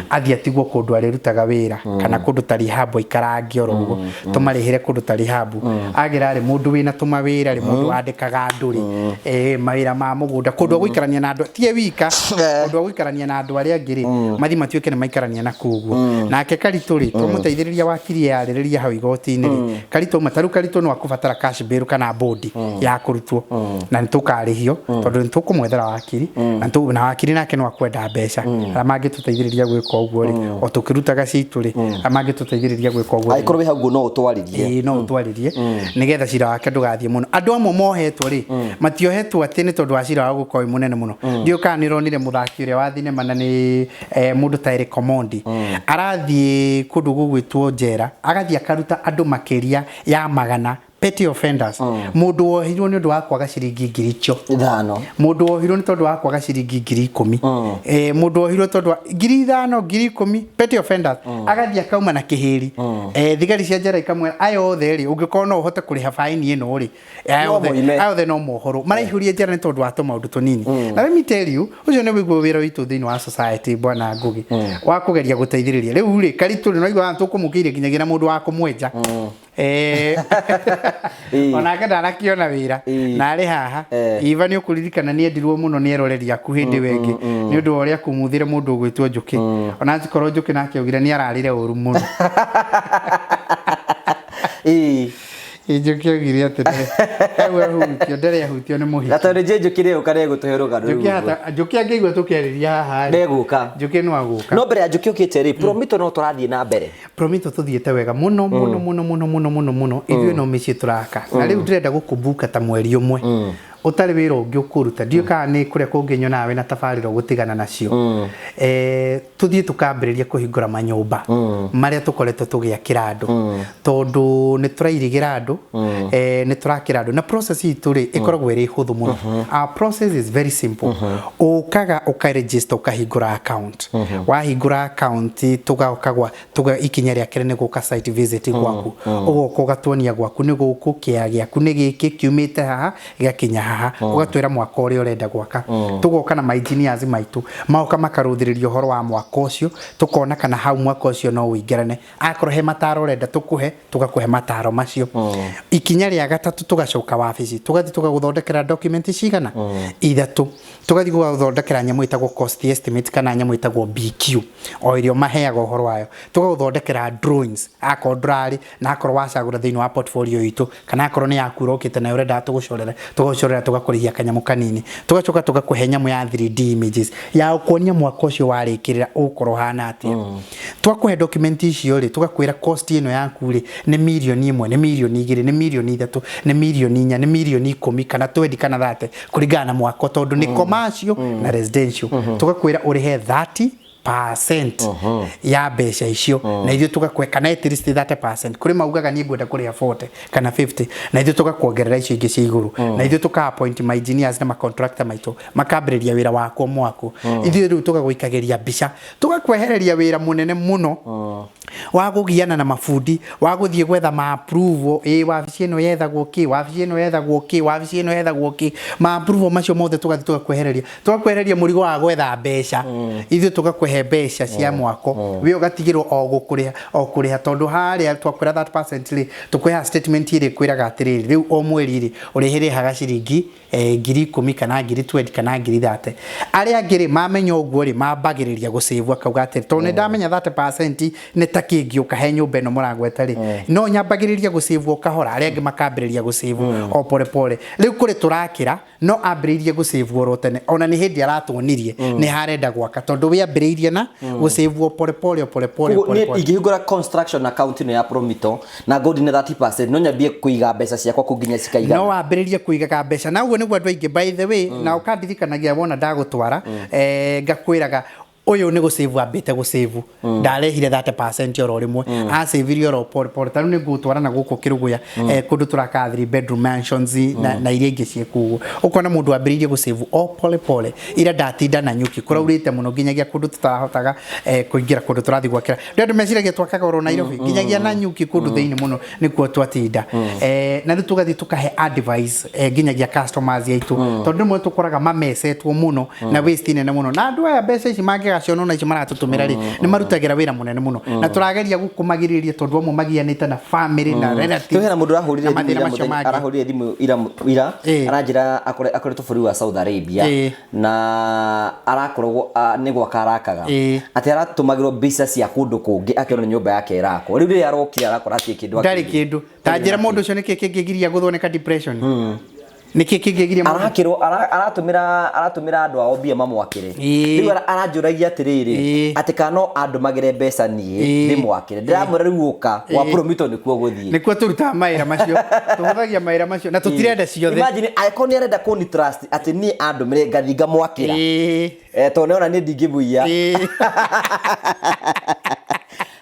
athiĩ atigwo kũndũ arĩrutaga wĩra, kana kũndũ ta rehab aikarange oro ũguo, tũmarĩhĩre kũndũ ta rehab. Agĩra rĩ, mũndũ wĩna tũmawĩra rĩ, mũndũ wandĩkaga andũ rĩ, mawĩra ma mũgũnda, kũndũ agũikarania na andũ, ti ye wika, kũndũ agũikarania na andũ arĩa angĩ rĩ, mathiĩ matuĩke nĩ maikarania na kũu ũguo. Nake Karitũ rĩ, twamũteithĩrĩria wakiri yarĩrĩria hau igoti-inĩ rĩ, Karitũ ma, ta rĩu Karitũ no akũbatara cash bail kana bond ya kũrutwo. Na nĩ tũkarĩhio tondũ nĩ tũkũmwethera wakiri na na wakiri nake no akwenda mbeca. Arĩa mangĩtũteithĩrĩria gwĩka ũguo rĩ, o tũkĩrutaga citũ rĩ, arĩa mangĩtũteithĩrĩria gwĩka ũguo rĩ, Angĩkorwo wĩ hau ũguo no ũtwarĩrie. Ĩĩ, no ũtwarĩrie nĩgetha cira wake ndũgathiĩ mũno. Andũ amwe mohetwo rĩ, matiohetwo atĩ nĩ tondũ wa cira wao gũkorwo wĩ mũnene mũno. Ndiũĩ kana nĩ ũronire mũthaki ũrĩa wa thinema na nĩ mũndũ ta Eric Omondi arathiĩ kũndũ gũgwĩtwo njera, agathiĩ akaruta andũ makĩria ya 100 petty offenders. Mũndũ wohirwo nĩ ũndũ wa kwaga ciringi 5,000 5. Mũndũ wohirwo nĩ tondũ wa kwaga ciringi 10,000, mũndũ wohirwo tondũ wa 5,000, 10,000, petty offenders, agathiĩ akauma na kĩhĩri. Thigari cia njera ikamwĩra, aya othe rĩ, ũngĩkorwo no ũhote kũrĩha baini ĩno rĩ, aya No othe moime. Aya othe no mohorwo. Maraihũria njera nĩ tondũ wa tũmaũndũ tũnini. Na let me tell you, ũcio nĩ wĩguo wĩra witũ thĩinĩ wa society, bwana Ngugi, wa kũgeria gũteithĩrĩria. Rĩu rĩ, Karitũ rĩ, no tũkũmũkĩire nginyagia na mũndũ wa kũmwenja. Onake ndanakiona wĩra na arĩ haha. Iva, nĩ ũkũririkana nĩ endirwo mũno nĩ eroreri aku hĩndĩ ĩyo ĩngĩ nĩ ũndũ wa ũrĩa kumuthire mũndũ ũgwĩtwo Njũkĩ, ona korwo Njũkĩ nake augire nĩ ararire ũru mũno. Njũkĩ augire atĩ hau ahutio ndarĩ ahutio nĩ Na mũhiki. Tondũ nje Njũkĩ nĩegũka, nĩegũtũhe rũgano rũu Njũkĩ ũguo. hata Njũkĩ angĩigua tũkĩarĩria haha rĩ, Nĩegũka. Njũkĩ no agũka. No mbere ya Njũkĩ ũkĩte rĩ, Promito no tũrathiĩ na mbere? Promito tũthiĩte wega mũno mũno mũno mũno mũno mũno mũno. Ithuĩ no mĩciĩ tũraka, na rĩu ndĩrenda gũkũmbuka ta mweri ũmwe ũtarĩ wĩra ũngĩ ũkũruta. Ndiũĩ kana nĩ kũrĩa kũngĩ nyonaga wĩna tabarĩra ũgũtigana nacio. Tũthiĩ tũkambĩrĩria kũhingũra manyũmba marĩa tũkoretwo tũgĩakĩra andũ, tondũ nĩ tũrairigĩra andũ, nĩ tũrakĩra andũ, na process itũ rĩ, ĩkoragwo ĩrĩ hũthũ mũno. Our process is very simple. Ũkaga ũkaregister, ũkahingũra account. Wahingũra account, tũgoka gwa tuga ikinya rĩa kerĩ nĩ gũka site visit gwaku. Ũgoka ũgatuonia gwaku nĩ gũkũ, kĩea gĩaku nĩ gĩkĩ, kiumĩte haha gĩakinya haha, ũgatwĩra mwaka ũrĩa ũrenda gwaka. Tũgoka na ma engineers maitũ, magoka makarũthĩrĩria ũhoro wa mwaka ũcio, tũkona kana hau mwaka ũcio no ũingĩrane. Akorwo he mataro ũrenda tũkũhe, tũgakũhe mataro macio. Ikinya rĩa gatatũ, tũgacoka wabici, tũgathiĩ tũgagũthondekera document cigana ithatũ, tũgathiĩ gũgathondekera nyamũ ĩtagwo cost estimate kana nyamũ ĩtagwo BQ o ĩrĩa maheaga ũhoro wayo, tũgagũthondekera drawings akorwo ndũrarĩ na akorwo wacagũra thĩinĩ wa portfolio itũ, kana akorwo nĩ yaku ũrokĩte nayo ũrenda tũgũcorere, tũgagũcorera, tũgakũrĩhia kanyamũ kanini, tũgacoka tũgakũhe nyamũ ya 3D images ya gũkuonia mwaka ũcio warĩkĩrĩra ũgũkorwo ũhana atĩa. Twakũhe document icio rĩ, tũgakwĩra cost ĩno yaku rĩ, nĩ 1 mirioni, nĩ 2 mirioni, nĩ 3 mirioni, nĩ 4 mirioni, nĩ 10 mirioni kana 20 kana 30, kũringana na mwako, tondũ nĩ commercial na residential. Tũgakwĩra ũrĩhe 30% ya mbeca icio, na ithuĩ tũgakwe kana at least 30%. Kũrĩ maugaga niĩ ngwenda kũrĩha 40 kana 50, na ithuĩ tũgakuongerera icio ingĩ cia igũrũ, na ithuĩ tũka appoint ma engineers na ma contractor maitũ, makambĩrĩria wĩra wakwo mwako. Ithuĩ rĩu tũgagũikagĩria mbica, tũgakwehereria wĩra mũnene mũno wa kũgiana na mabundi, wa gũthiĩ gwetha ma approval, ĩ wabici ĩno yethagwo kĩ, wabici ĩno yethagwo kĩ, wabici ĩno yethagwo kĩ, ma approval macio mothe tũgathiĩ tũgakwehereria, tũgakwehereria mũrigo wa gwetha mbeca. Ithuĩ tũgakũhe mbeca cia mwako, we ũgatigĩrwo o gũkũrĩha o kũrĩha, tondũ harĩa twakwĩra 30% rĩ, tũkũheaga statement ĩrĩa ĩkwĩraga atĩrĩrĩ, rĩu o mweri rĩ, ũrĩhĩrĩhaga ciringi 10,000 kana 20,000 kana 30,000. Arĩa angĩ rĩ, mamenya ũguo rĩ, mambagĩrĩria gũsave, akauga atĩrĩ, tondũ nĩ ndamenya 30% nĩ ta kĩngĩũka he nyũmba ĩno mũragweta rĩ, no nyambagĩrĩria gũsave o kahora. Arĩa angĩ makambĩrĩria gũsave o pole pole. Rĩu kũrĩ tũrakĩra no ambĩrĩirie gũsave oro tene, ona nĩ hĩndĩ aratuonirie nĩ harenda gwaka, tondũ we ambĩrĩirie na gũsave o pole pole o pole pole. Koguo pole niĩ pole. Ingĩhingũra construction account ĩno ya Promito na ngũndine 30%, no nyambie kũiga mbeca ciakwa kũu nginya cikaigana? No wambĩrĩrie kũigaga mbeca, na ũguo nĩguo andũ aingĩ, by the way, na ũkandirikanagia wona ndagũtwara, ngakwĩraga ũyũ nĩ gũsave ambĩte gũsave, ndarehire 30% oro rĩmwe, acĩvirie oro pole pole. Ta rĩu nĩ ngũgũtwara na gũkũ Kĩrũgũya, kũndũ tũrakaga three bedroom mansions na iria ingĩ ciĩ kũu, ũkona mũndũ ambĩrĩirie gũsave o pole pole. Ira ndatinda na nyuki, kũraurĩte mũno nginyagia kũndũ tũtarahotaga kũingĩra, kũndũ tũrathiĩ gwakĩra. Rĩu andũ meciragia twakaga oro Nairobi, nginyagia na nyuki kũndũ thĩinĩ mũno nĩkuo twatinda. Na rĩu tũgathiĩ tũkahe advice nginyagia customers aitũ, tondũ rĩmwe tũkoraga mamecetwo mũno na waste nene mũno, na andũ aya mbeca ici mangĩgaciona ona ici maratũtũmĩra rĩ, nĩ marutagĩra wĩra mũnene mũno, na tũrageria gũkũmagirĩrĩria tondũ amwe magianĩte na family na relatives Hena mũndũ ũrahũrire na thimũ mathĩna ira macio mũthenya, mangĩ. Arahũrire thimũ ira ira aranjĩra akoretwo bũrũri wa Saudi Arabia na arakoragwo nĩ gwaka arakaga, atĩ aratũmagĩrwo mbica cia kũndũ kũngĩ akĩona nyũmba yake ĩrakwo. Rĩu rĩrĩa arokire arakora hatirĩ kĩndũ Ndarĩ akĩire. kĩndũ. Ta njĩra, mũndũ ũcio nĩkĩ kĩngĩgiria gũthondeka depression? Nĩkĩ kĩngĩgiria mũndũ? Arakĩrwo aratumira aratumira andu ao mbia mamwakire. Ĩĩ. Rĩu aranjũragia atĩrĩrĩ, atĩ kana no andũmagĩre mbeca niĩ ndĩmwakĩre. Ndĩramwĩra rĩu ũka gwa Promito nĩkuo gũthiĩ. Nĩkuo tũrutaga mawĩra macio, tũhũthagia mawĩra macio na tũtirenda ciothe. Imagine angĩkorwo nĩ arenda kũni trust atĩ niĩ andũmĩre ngathiĩ ngamwakĩra. Tondũ nĩona niĩ ndingĩmũiya.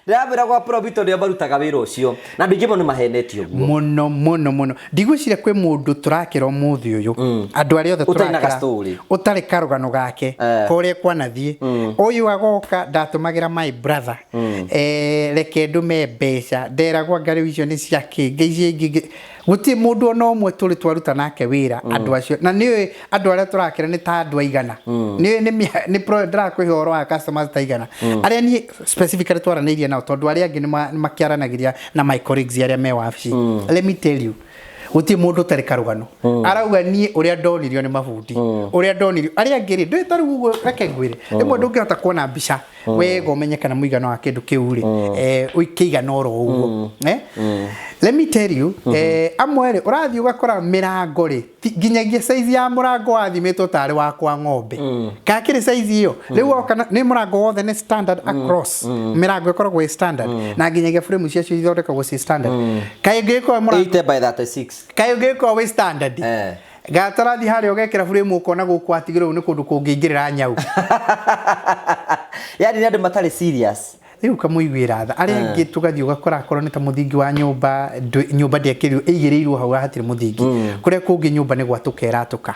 Ndĩramwĩra gwa Promito nĩo marutaga wĩra ũcio na andũ aingĩ mũno nĩ mahenetio ũguo. Mũno mũno mũno. Ndigwĩciria kwĩ mũndũ tũrakĩra ũmũthĩ ũyũ, andũ arĩa othe Ũtarĩ na tũrakĩra, ga-story. ũtarĩ karũgano gake korĩa kwanathiĩ. Ũyũ agoka ndatũmagĩra my brother, reke ndũme mbeca, nderagwo anga rĩu icio nĩ cia kĩ, nga icio ingĩ gũtirĩ mũndũ ona ũmwe tũrĩ twaruta nake wĩra. Andũ acio na nĩũĩ andũ arĩa tũrakĩra nĩ ta andũ aigana, nĩũĩ nĩ ndĩrakũhe ũhoro wa customers ta igana arĩa niĩ specifically twaranĩirie nao, tondũ arĩa angĩ nĩ makĩaranagĩria na my colleagues arĩa me wabici. Let me tell you, gũtirĩ mũndũ ũtarĩ karũgano arauga niĩ ũrĩa ndonirio nĩ mabundi, ũrĩa ndonirio arĩa angĩ rĩ, ndũĩ ta rĩu ũguo. Reke ngwĩre, rĩmwe ndũngĩhota kuona mbica wega ũmenye kana mũigana wa kĩndũ kĩu rĩ kĩigana oro ũguo. Let me tell you, amwe rĩ, ũrathiĩ ũgakora mĩrango rĩ, nginyagia size ya mũrango wathimĩtwo tarĩ wa kwa ng'ombe, kana kĩrĩ size ĩyo. Rĩu woka nĩ mũrango wothe nĩ standard across, mĩrango ĩkoragwo ĩ standard na nginyagia frame ciacio ithondekagwo ci standard. Kaĩ ũngĩgĩkorwo mũrango 80 by 36. Kaĩ ũngĩgĩkorwo wĩ standard, gatarathi harĩa ũgekĩra frame, ũkona gũkũ atigĩrwo nĩ kũndũ kũngĩingĩrĩra nyau. Yani nĩ andũ matarĩ serious. Rĩu kamũiguĩra tha arĩa angĩ. Tũgathiĩ ũgakora akorwo nĩ ta mũthingi wa nyũmba, nyũmba ndĩakĩrirwo, ĩigĩrĩirwo hau hatirĩ mũthingi. Kũrĩa kũngĩ nyũmba nĩ gwatũka ĩratũka.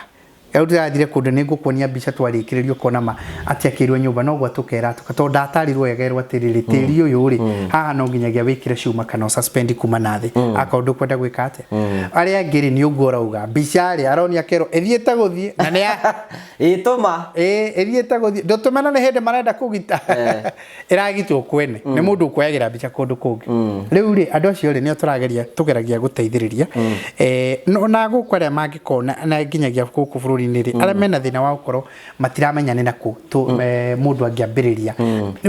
Rĩu ndĩrathire kũndũ, nĩ ngũkuonia mbica twarĩkĩrĩrio, ũkona ma atĩ akĩirwo nyũmba no gwatũka ĩratũka, tondũ ndatarirwo wega erwo atĩrĩrĩ, tĩri ũyũ rĩ, haha no nginyagia wĩkĩre cuma kana suspend kuma na thĩ akorwo ndũkwenda gwĩka atĩa. Arĩa angĩ rĩ, nĩ ũguo ũrauga, mbica rĩ, aronia kerwo ĩthiĩte gũthiĩ na nĩ ya Ĩtũma. Ĩĩ, ĩthiĩte gũthiĩ ndũtũmena nĩ hĩndĩ marenda kũgita, ĩragitwo kwene nĩ mũndũ ũkuoyagĩra mbica kũndũ kũngĩ. Rĩu rĩ, andũ acio rĩ, nĩo tũrageria tũgeragia gũteithĩrĩria. Na gũkũ arĩa mangĩkorwo na nginyagia gũkũ bũrũri-inĩ rĩ, arĩa mena thĩna wa gũkorwo matiramenya nĩ nakũ mũndũ angĩambĩrĩria,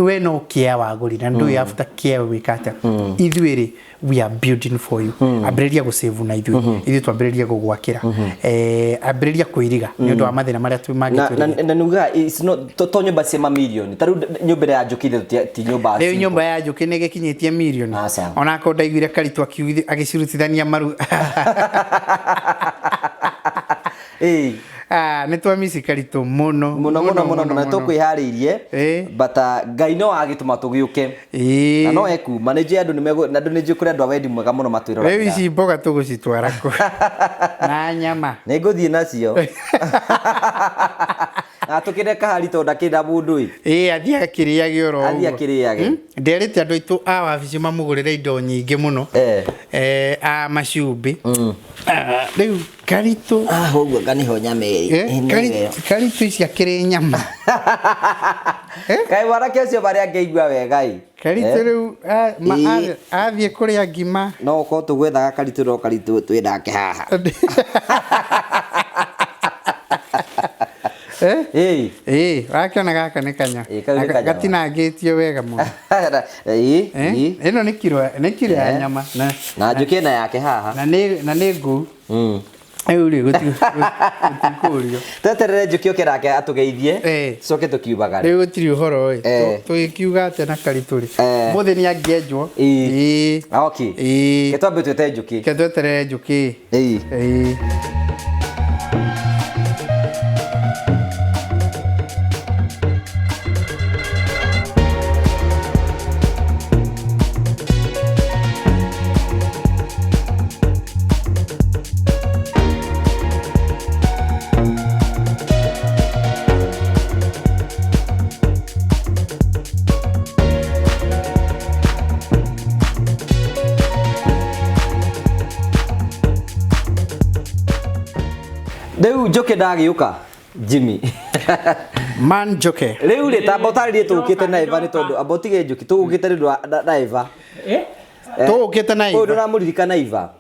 we no kĩa wagũrire na ndũĩ after kĩa wĩka atĩa. Ithuĩ rĩ, we are building for you. Ambĩrĩria gũsave na ithuĩ, ithuĩ twambĩrĩrie gũgwakĩra. Ambĩrĩria kwĩriga nĩ ũndũ wa mathĩna marĩa Na mangĩtwĩriga. Na nuga it's not to nyũmba cia mamirioni ta rĩu nyũmba ĩrĩa ya Njũkĩ ti nyũmba Rĩu simple. Nyũmba ya Njũkĩ nĩ gĩkinyĩtie mirioni. Aca. Onakorwo ndaiguire Karitũ agĩcirutithania maru. Ah, nĩ twamici Karitũ mũno. Mũno mũno mũno mũno tũkwĩharĩirie. But Ngai no agĩtũma tũgĩũke na no ekuma nĩ njũĩ andũ nĩ na andũ nĩ njũĩ kũrĩ andũ a wendi mwega mũno Rĩu matwĩroragĩra. Ici mboga tũgũcitwara kũ na nyama? Nĩ ngũthiĩ nacio na tũkĩre kahari tondũ ndakĩrĩ na mũndũ ĩ. Ĩĩ, athiĩ akĩrĩage oro Athiĩ ũguo. akĩrĩage. Nderĩte andũ aitũ a wabici mamũgũrĩre indo nyingĩ mũno, a macumbĩ. Ah, rĩu Karitũ Ũguo nganiho nyama ĩrĩ. Karitũ ici akĩrĩ nyama. Kaĩ mwanake ũcio marĩa angĩigua wega ĩ. Karitũ rĩu athiĩ kũrĩa ngima. No ũkorwo tũgwethaga Karitũ, no Karitũ twĩ nake haha. Eh? Ĩĩ, wakĩona gaka nĩ kanya. Ĩĩ, kau nĩ kanyama. Gatinangĩtio wega mũno. Eh? Ĩno nĩ kiro ya nyama na Na Njũkĩ na yake haha. Na nĩ ngũu. Rĩu rĩ, gũtikũrio. Tweterere Njũkĩ oke nake atũgeithie, tũcoke tũkiumagare. Rĩu gũtirĩ ũhoro ĩ. Tũgĩkiuga atĩa na Karitũ rĩ, mũthĩ nĩ angĩenjwo. Ĩĩ. Okay. Ĩĩ. Ke twambe twĩte Njũkĩ. Ke tweterere Njũkĩ. Ĩĩ. Rĩu Njũkĩ ndagĩũka, Jimmy. Man Njoke. Rĩu rĩ, tamba ũtarĩrie tũũkĩte na Eva nĩ tondũ amba ũtige Njũkĩ, tũgũkĩte nĩ ũndũ wa na Eva. Tũũkĩte na Ũyũ Eva. ndũramũririkana Eva?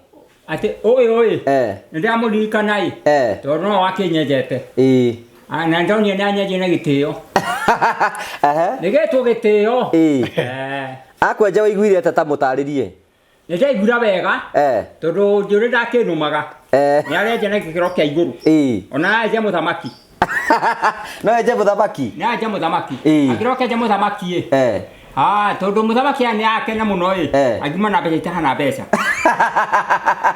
Atĩ ũyũ ĩ, nĩ ndĩramũririkana ĩ, tondũ no wakĩnyenjete. Ah, na ndonire nĩ anyenjie na gĩtĩo, nĩgetwo gĩtĩo. Akwenja waiguire atĩa? Ta mũtarĩrie. Nĩ ndaiguire wega tondũ njũrĩ ndakĩnũmaga. Nĩ arenja na gĩkĩro kĩa igũrũ. Ona arenja mũthamaki. No enje mũthamaki. Nĩ arenja mũthamaki. Angĩroka enje mũthamaki ĩ. Ah, tondũ mũthamaki aya nĩ akena mũno ĩ. Angiuma na mbeca itahana mbeca.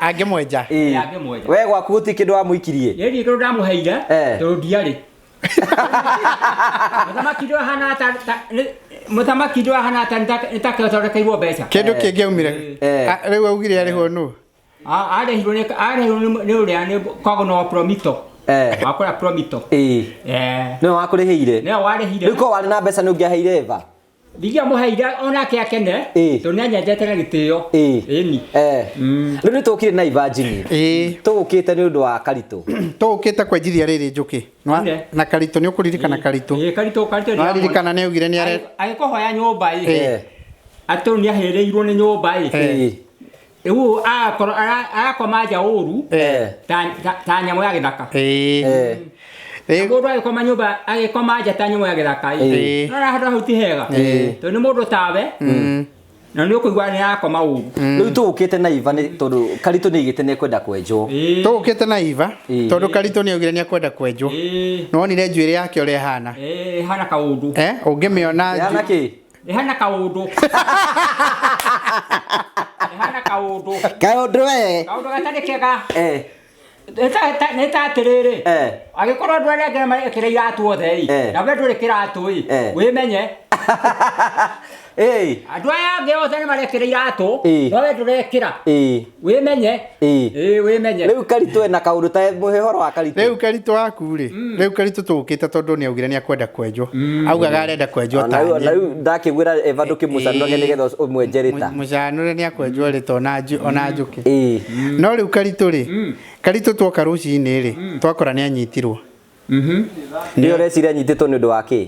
Angĩmwenja. Angĩmwenja. We gwaku gũtirĩ kĩndũ wamũikirie. Niĩ ndirĩ kĩndũ ndamũheire tondũ ndiarĩ. Mũthamaki ndũhana ta mũthamaki ndũhana ta nĩ ta kĩthondekeirwo mbeca. Kĩndũ kĩngĩaumire. Rĩu augire arĩhwo nũ? Arĩhirwo nĩ arĩhirwo nĩ ũrĩa nĩ koguo wa Promito. Wakũrĩa Promito. Nĩwe wakũrĩhĩire. Nĩwe warĩhire. Rĩu korwo warĩ na mbeca nĩ ũngĩaheire Eva. Ndingĩamũheire onake akene tondũ nĩ anyendete na gĩtĩo. Ĩni. Rĩu nĩ tũkire na Ivanjini. Tũgũkĩte nĩ ũndũ wa Karitũ. Tũgũkĩte kwenjithia rĩrĩ njũkĩ. Na Karitũ nĩ ũkũririkana Karitũ. Karitũ Karitũ. Nĩwaririkana nĩ augire nĩ are agĩkũhoya nyũmba ĩ. Atĩ nĩ ahĩrĩirwo nĩ nyũmba ĩ. Rĩu agakorwo arakoma nja ũru ta nyamũ ya gĩthaka. Mũndũ agĩkoma nyũmba agĩkoma nja ta nyamũ ya gĩthaka ĩ. No handũ hau ti hega. Tondũ nĩ mũndũ tawe. Na nĩ ũkũigua nĩ arakoma ũru. Rĩu tũgũkĩte na Iva nĩ tondũ Karitũ nĩ aigĩte nĩ ekwenda kwenjwo. Tũgũkĩte na Iva tondũ Karitũ nĩ augire nĩ ekwenda kwenjwo. Nĩwonire njuĩrĩ yake ũrĩa ĩhana. Ĩhana kaũndũ. Ũngĩmĩona Ĩhana kĩ? Ĩhana kaũndũ. Ĩhana kaũndũ. Kaũndũ we. Kaũndũ gatarĩ kega. Nĩ ta atĩrĩrĩ. Angĩkorwo andũ arĩa angĩ marekĩra iratũ othe ĩ, na we ndũrĩ kĩratũ ĩ, wĩmenye. Andũ aya angĩ othe nĩ marekĩra iratũ, no we ndũrekĩra. Wĩmenye. Wĩmenye. Rĩu Karitũ ena kaũndũ ta mũhe ũhoro wa Karitũ. Rĩu Karitũ waku rĩ, rĩu Karitũ tũgũkĩte tondũ nĩ augire nĩ akwenda kwenjwo. Augaga arenda kwenjwo ta niĩ. Na rĩu ndakĩgwĩra Eva ndũkĩmũcanũrage nĩgetha ũmwenje rĩta. Mũcanũre nĩ akwenjwo rĩta ona njũkĩ. No rĩu Karitũ rĩ, Karitũ twoka rũcinĩ rĩ, twakora nĩ anyitirwo. Nĩ ũreciria anyitĩtwo nĩ ũndũ wa kĩ?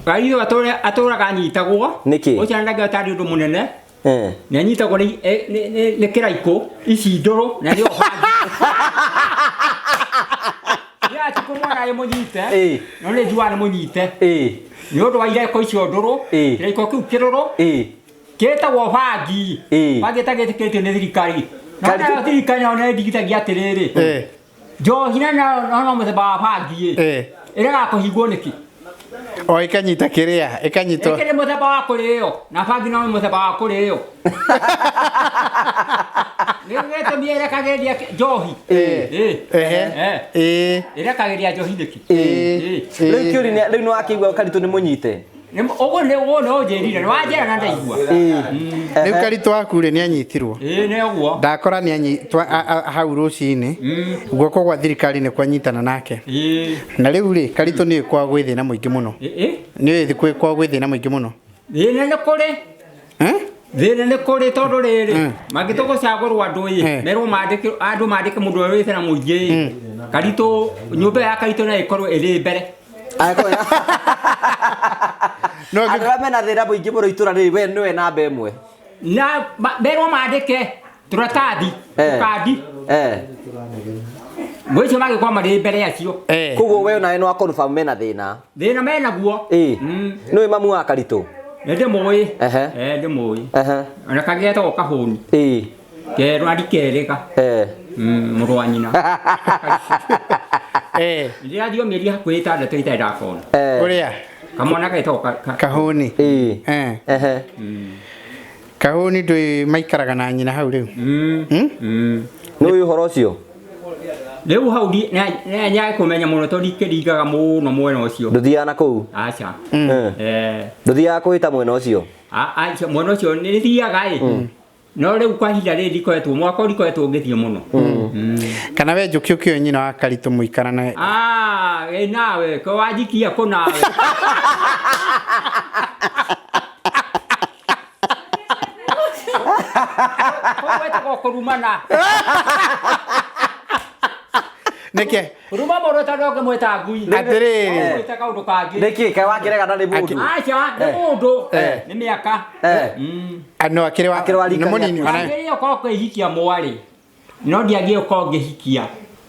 Karitũ atũraga anyitagwo. Nĩkĩ? Ũcio ndangĩhota tarĩ ũndũ mũnene. Nĩ anyitagwo nĩ kĩraikũ ici ndũrũ na nĩ ũbangi. Nĩ atikũmwona ĩ mũnyite. No nĩ njugaga nĩ mũnyite. Nĩ ũndũ wa iraikũ icio ndũrũ, kĩraikũ kĩu kĩrũrũ kĩtagwo bangi. Bangi ĩtagĩtĩkĩtio nĩ thirikari. No nayo thirikari nayo nĩ ĩndigithagia atĩrĩrĩ. Njohi na no mũthemba wa bangi ĩ. Ĩregaga kũhingwo nĩkĩ? O ĩkanyita kĩrĩa, ĩkanyitwo. Ĩkĩrĩ mũthemba wa kũrĩo, na bangi no mũthemba wa kũrĩo. Nĩ gĩtũmi ĩrekagĩrĩria njohi. Ĩrekagĩrĩria njohi nĩkĩ? Rĩu kĩũria rĩu nĩ wakĩigua Karitũ nĩ mũnyite. Ũguo nĩ ũguo nĩ ũnjĩrire, nĩ wanjĩra na ndaigua. Rĩu Karitũ waku rĩ nĩ anyitirwo. Nĩ ũguo. Ndakora nĩ anyitwo hau rũcinĩ. Guoko gwa thirikari nĩ kwanyitana nake. Na rĩu rĩ Karitũ nĩ kwa gwĩ thĩna mũingĩ mũno. Nĩ kwĩ kwa gwĩ thĩna mũingĩ mũno. Thĩna nĩ kũrĩ. Thĩna nĩ kũrĩ tondũ rĩrĩ mangĩtũgũcagũrwo andũ ĩ merwo mandĩke andũ mandĩke mũndũ ũrĩa wĩ thĩna mũingĩ ĩ. Karitũ nyũmba ya Karitũ no ĩkorwo ĩrĩ mbere. Andũ arĩa mena thĩna mũingĩ mũno itũra rĩrĩ we nĩwe namba ĩmwe. Na merwo mandĩke tũratathi tũkandi. Ngwĩciria mangĩkorwo marĩ mbere acio. Koguo we onawe nĩ wa confirm mena thĩna. Thĩna menaguo. Nĩũĩ mamu wa Karitũ? Nĩ ndĩmũĩ. Ndĩmũĩ. Ona kangĩ getagwo Kahũni. Kerũ andikerĩga. Mũrũ wa nyina. Ndĩrathiĩ mĩeri hakuhĩ ĩtandatũ itarĩ ndakona. Ũrĩa? Kamwana getagwo Kahũni. Kahũni ndũĩ maikaraga na nyina hau rĩu. Nĩũĩ ũhoro ũcio? Rĩu hau nĩ kũmenya mũno tondũ ndikĩringaga mũno mwena ũcio. Ndũthiaga na kũu? Aca. Ndũthiaga kũhĩta mwena ũcio? Aca mwena ũcio nĩ thiaga ĩ. No rĩu kwa ihinda rĩrĩ ndikoretwo mwaka ũyũ ndikoretwo ngĩthiĩ mũno. Kana we Njũkĩ ũkĩũĩ nyina wa Karitũ mũikarana. Ĩ nawe ko wanjikia kũ nawe. Kũu gwĩtagwo kũrumana. Nĩkĩ? Ruma mũndũ tondũ ũngĩmwĩta ngui. Atĩrĩrĩ. Ũngĩmwĩta kaũndũ kangĩ. Nĩkĩ kaĩ wakĩregana nĩ mũndũ? Aca, nĩ mũndũ. Nĩ mĩaka. No akĩrĩ wa Akĩrĩ wa rika nĩ mũnini rĩaku. ona. Angĩrĩ ũkorwo ũkĩhikia mwarĩ. No ndiagĩrĩire ũkorwo ngĩhikia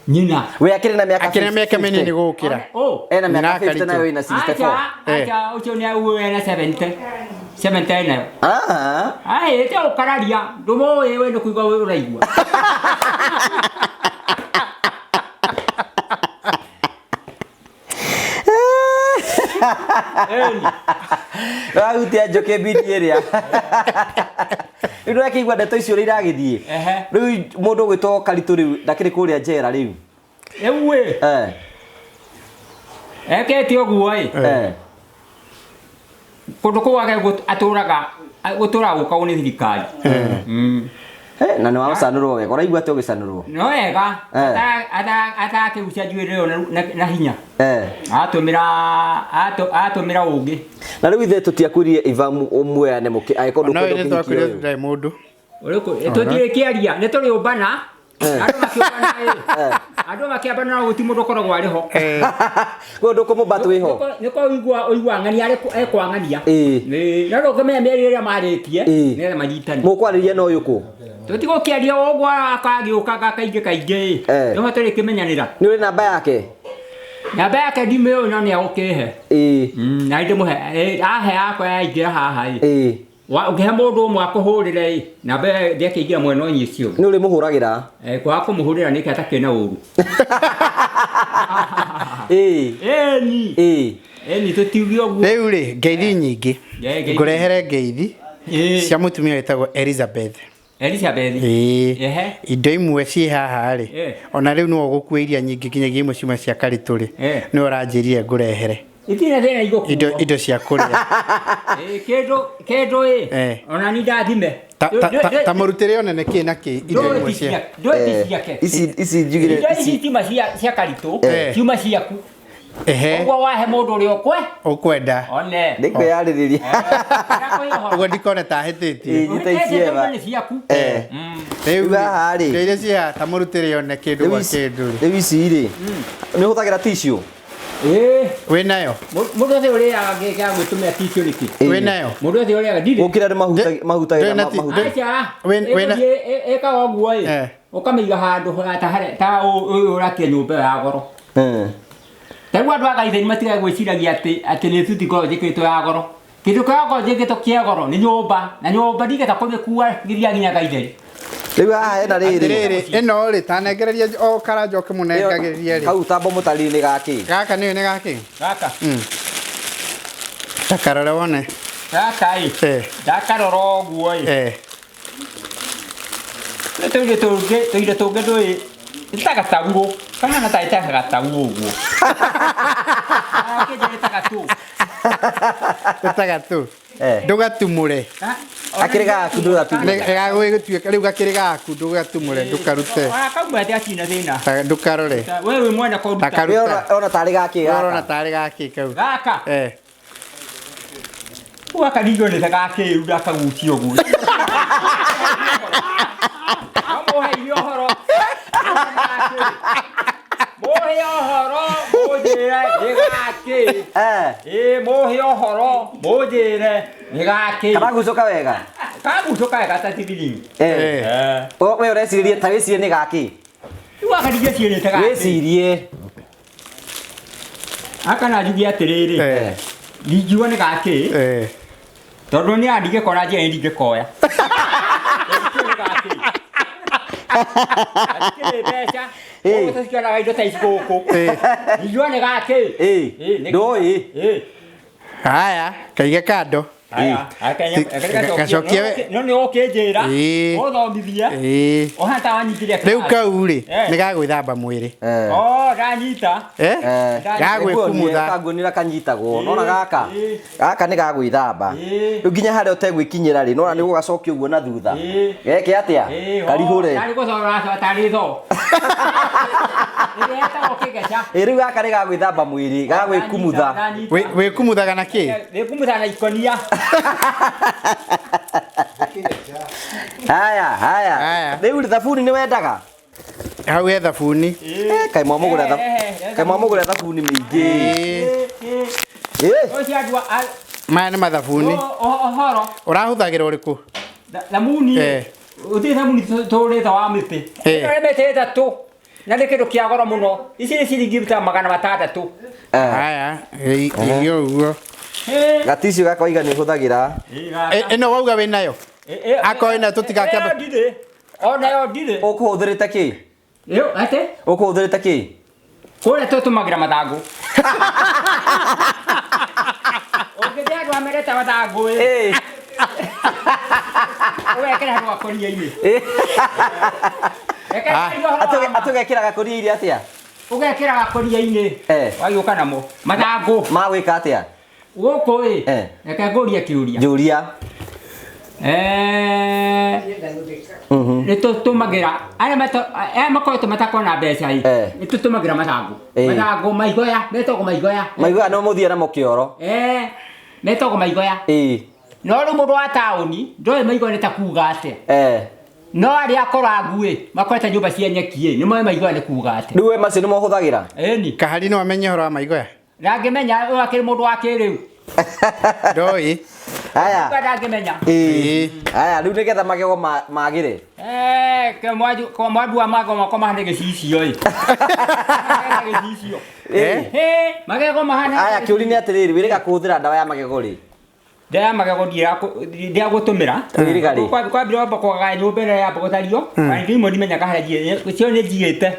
nyina. We akĩrĩ na mĩaka Akĩrĩ na mĩaka mĩnini gũkĩra. Ena Nyina mĩaka 50 Karitũ. nayo ĩna 64. Aca, aca, ũcio nĩ auo ena 70. Cemetery nayo. Ah. Ai, ĩte ũkararia, ndũmũĩ we nĩ kũigua ũraigua. Ĩni. Wahutia njũkĩ mbini ĩrĩa. Rĩu nĩũrakĩigua ndeto icio ũrĩa iragĩthiĩ. Ehe. Rĩu mũndũ ũgwĩtwo Karitũ rĩu ndakĩrĩ kũrĩa njera rĩu. Rĩu ĩ, Eh. ekĩte ũguo ĩ, Eh. kũndũ kũu gwake atũraga gũtũraga gũkagwo nĩ thirikari. Mm. Eh, na nĩ wacanũrwo wega. Ũraigua atĩa ũgĩcanũrwo? No wega, Eh. atakĩgucia njuĩrĩ ĩyo na hinya. Eh. Atũmĩra atũmĩra ũngĩ. Na rĩu ithe tũtiakwĩrire Iva muoyane mũkĩ angĩkorwo No ndũkwenda ĩrĩ ũkĩhiki twakwĩrire ũyũ. ndarĩ mũndũ. Ũrĩkũ tũtirĩ kĩaria nĩ tũrĩũmbana. Andũ makĩũmbana ĩ. Andũ makĩambana no gũti mũndũ ũkoragwo arĩ ho. Eh, Kũndũ ndũkũmũmba twĩho. Nĩko ũigua ũigua ng'ania arĩ ekwang'ania. Ĩĩ. Ĩĩ, no ndũngĩmenya mĩario ĩrĩa marĩtie Ĩĩ. nĩgetha manyitane. Mũkwarĩria na ũyũ kũ? Tũtigũkĩaria ũguo akagĩũkaga kaingĩ kaingĩ ĩ. Eh. Nĩho tũrĩkĩmenyanĩra. Nĩ ũrĩ namba yake? Namba yake ndimĩũĩ no nĩegũkĩhe. Ĩĩ. Na ndĩmũhe ahe yakwa yaingĩra haha ĩ. Ĩĩ. Ũngĩhe mũndũ ũmwe akũhũrĩre ĩ, namba ĩyo ndĩakĩingĩra mwena ũnyĩ ũcio ũngĩ. Nĩ ũrĩmũhũragĩra? Eh, kwaga kũmũhũrĩra nĩkĩ atakĩrĩ na ũru. Ĩĩ. Ĩni. Ĩĩ. Ĩni tũtiuge ũguo. Rĩu rĩ, ngeithi nyingĩ. Eh, ngeithi. Ngũrehere ngeithi Ĩĩ. cia mũtumia wĩtagwo Elizabeth. Elizabeth. Ĩĩ. Ehe. Indo imwe ciĩ haha rĩ, Eh. ona rĩu nĩwe ũgũkua iria nyingĩ nginyagia imwe ciuma cia Karitũ rĩ, Eh. nĩwe ũranjĩrire ngũrehere Itirĩ na thĩna igũkuo. indo indo cia kũrĩa. Ĩĩ, kĩndũ kĩndũ ĩ. Eh. Ona ni ndathime. Ta mũrutĩre one nĩ kĩ na kĩ indo imwe cia. Ndũĩ ti ciake. Ici ici njugire Indo ici ici ciuma cia Karitũ, Eh. ciuma ciaku. Ehe, Ũguo wahe mũndũ ũrĩa ũkwe. ũkwenda. One. nĩkwĩyarĩrĩria. Ũguo ndikone ta hĩtĩtie. Ĩĩ, nyita ici eva. Nĩ ciaku. Eh. Rĩu Rĩu haha rĩ. indo iria ciĩ haha ta mũrutĩre one kĩndũ Rĩu gwa ici kĩndũ rĩ. rĩu ici rĩ. Nĩ ũhũthagĩra tissue? Ĩĩ. Wĩ nayo? Mũndũ ũcio ũrĩaga gĩa gwĩtũmĩra tissue nĩkĩ? Ĩĩ. Wĩ nayo? Mũndũ ũcio ũrĩaga ndirĩ. Gũkĩra andũ mahutagĩra Ndũrĩ na ti- mahuta. Aca. Wĩna- Ĩkaga ũguo ĩ. Eh. Ũkamĩiga handũ ta harĩa ta ũyũ ũrakia nyũmba ĩyo ya goro. Eh. Ta rĩu andũ a Gaitheri matigage gwĩciragia atĩ atĩ nĩ thuti ngoragwo njĩkĩrĩtwo ya goro. Kĩndũ kĩrĩa ngoragwo njĩkĩrĩtwo kĩa goro nĩ nyũmba na nyũmba ndingĩhota kũmĩkua nginya nginya Gaitheri. Rĩu haha hena rĩrĩ. Atĩrĩrĩ, ĩno rĩ, ta nengereria o karanja ũkĩmũnengagĩrĩria rĩ. Kau tambo mũtari-inĩ gakĩ. Gaka nĩũĩ nĩ gakĩ? Gaka. Ta karore wone. Gaka ĩ. Eh. Ndakarora ũguo ĩ. Eh. Nĩ tũindo tũngĩ tũindo tũngĩ ndũĩ nĩ ta gataurũ kahana tarĩ ta gataurũ ũguo. Kĩndũ nĩ ta gatũ. Nĩ ta gatũ. Eh. Ndũgatumũre. Akĩrĩ gaku ndũgatumũre. Nĩ gagũgĩtuĩka rĩu gakĩrĩ gaku ndũgatumũre ndũkarute. Ona kauma atĩ gatirĩ na thĩna. Ta ndũkarore. We wĩ mwene kũruta. Ta karu- We ona tarĩ gakĩ Ũrona gaka. tarĩ gakĩ kau. Gaka. Eh. Gaka ningĩ nĩ ta gakĩru ndakagucia ũguo. No mũheire ũhoro. Mũhe ũhoro mũnjĩre nĩ gakĩ. Eh. Ĩĩ mũhe ũhoro mũnjĩre nĩ gakĩ. Karagucũka wega. Kagucũka wega ta thithiringi. Eh. Eh. We ũreciria ta wĩcirie nĩ gakĩ. Rĩu gaka ningĩ nĩ ta gakĩ. Wĩcirie. Gaka na njuge atĩrĩrĩ. Eh. Ndingiuga nĩ gakĩ. Eh. Tondũ nĩ andingĩkora njĩra ndingĩkoya. Hatikĩrĩ mbeca. Ĩĩ. Ũguo tũtikĩonaga indo ta ici gũkũ. Eh. Ndingiuga nĩ gakĩ. Ĩĩ. Ĩĩ, nĩ- Ndũĩ. Ĩĩ. Haya, kaige kando. Haya, Gacokie we- No nĩ ũkĩnjĩra. Ĩĩ. Ũthomithie. Ĩĩ. Ũhana ta wanyitire Rĩu kau rĩ, Eh. nĩ gagwĩthamba mwĩrĩ. Eh. Oh, ndanyita. Eh? Eh. Gagwĩkumutha. Kanguonire kanyitagwo. Nona gaka. Ĩĩ. Gaka nĩ gagwĩthamba. Ĩĩ. Rĩu nginya harĩa ũtegwĩkinyĩra rĩ, nona nĩ gũgacokia ũguo na thutha. Ĩĩ. Geke atĩa? Ĩĩ, Karihũre. Tarĩ gũcora tarĩ thoo. Ĩrĩa ĩtagwo kĩgeca. Ĩ rĩu gaka nĩ gagwĩthamba mwĩrĩ, gagwĩkumutha. Ndanyita. Wĩkumuthaga na kĩ? Wĩkumutha na ikonia. Haya, haya. Haya. Rĩu rĩ, thabuni nĩ wendaga? Hau he thabuni. Eh, kaĩ mwamũgũra kaĩ mwamũgũra thabuni mĩingĩ. Ĩĩ. Ĩ, Ũcio andũ a Maya nĩ mathabuni. ũhoro Ũrahũthagĩra ũrĩkũ? thamuni Eh. ũtirĩ thamuni tũrĩte wa mĩtĩ. Eh. Ĩno nĩ mĩtĩ ĩtatũ. Na nĩ kĩndũ kĩa goro mũno. Ici nĩ ciringi ta 600. Haya, irio ũguo. Gaticio gakoiga nĩ hũthagĩra. Ĩno wauga wĩ nayo. Akorwo ĩno tũtigakĩamba. Ĩyo ndirĩ. Ona yo ndirĩ. Ũkũhũthĩrĩte kĩ? Ĩyo atĩ? Ũkũhũthĩrĩte kĩ? Kũrĩa tũtũmagĩra mathangũ. Ũngĩthĩa andũ amerete mathangũ ĩ. Ũgekĩra handũ gakũnia-inĩ. Atũgekĩra gakũnia-inĩ atĩa? Ũgekĩra gakũnia-inĩ. Wagĩũka namo. Mathangũ. Ma gwĩka atĩa? Gũkũ ĩ. Reke ngũrie kĩũria. Njũria. Nĩ tũtũmagĩra arĩa makoretwo matakona mbeca ĩ. Nĩ tũtũmagĩra mathangũ. Mathangũ maigoya, metagwo maigoya. Maigoya no mũthiĩ namo kĩoro. Metagwo maigoya. No rĩu mũndũ wa taũni ndoĩ maigoya nĩ ta kuga atĩa. No arĩa akorangu ĩ makorete nyũmba cia nyeki ĩ nĩ moĩ maigoya nĩ kuga atĩa. Rĩu we macio nĩmo ũhũthagĩra? Ĩni. Kahari no amenye ũhoro wa maigoya? Ndangĩmenya, ũyũ akĩrĩ mũndũ wa kĩrĩu. Ndoĩ. Haya. Ndangĩmenya. Haya, rĩu nĩgetha magego magĩre. Kwa mwandu wa magego makwa mahane gĩcicio ĩ. Gĩcicio. Magego mahane. Haya, kĩũria nĩ atĩrĩrĩ, wĩrĩga kũhũthĩra ndawa ya magego rĩ? Ndawa ya magego ndiagũtũmĩra. Wĩrĩga rĩ? Kwambire wamba kwagaya nyũmba ĩrĩa yamba gũthario. Na ningĩ imwe ndimenyaga harĩa njiĩ, cio nĩ njigĩte.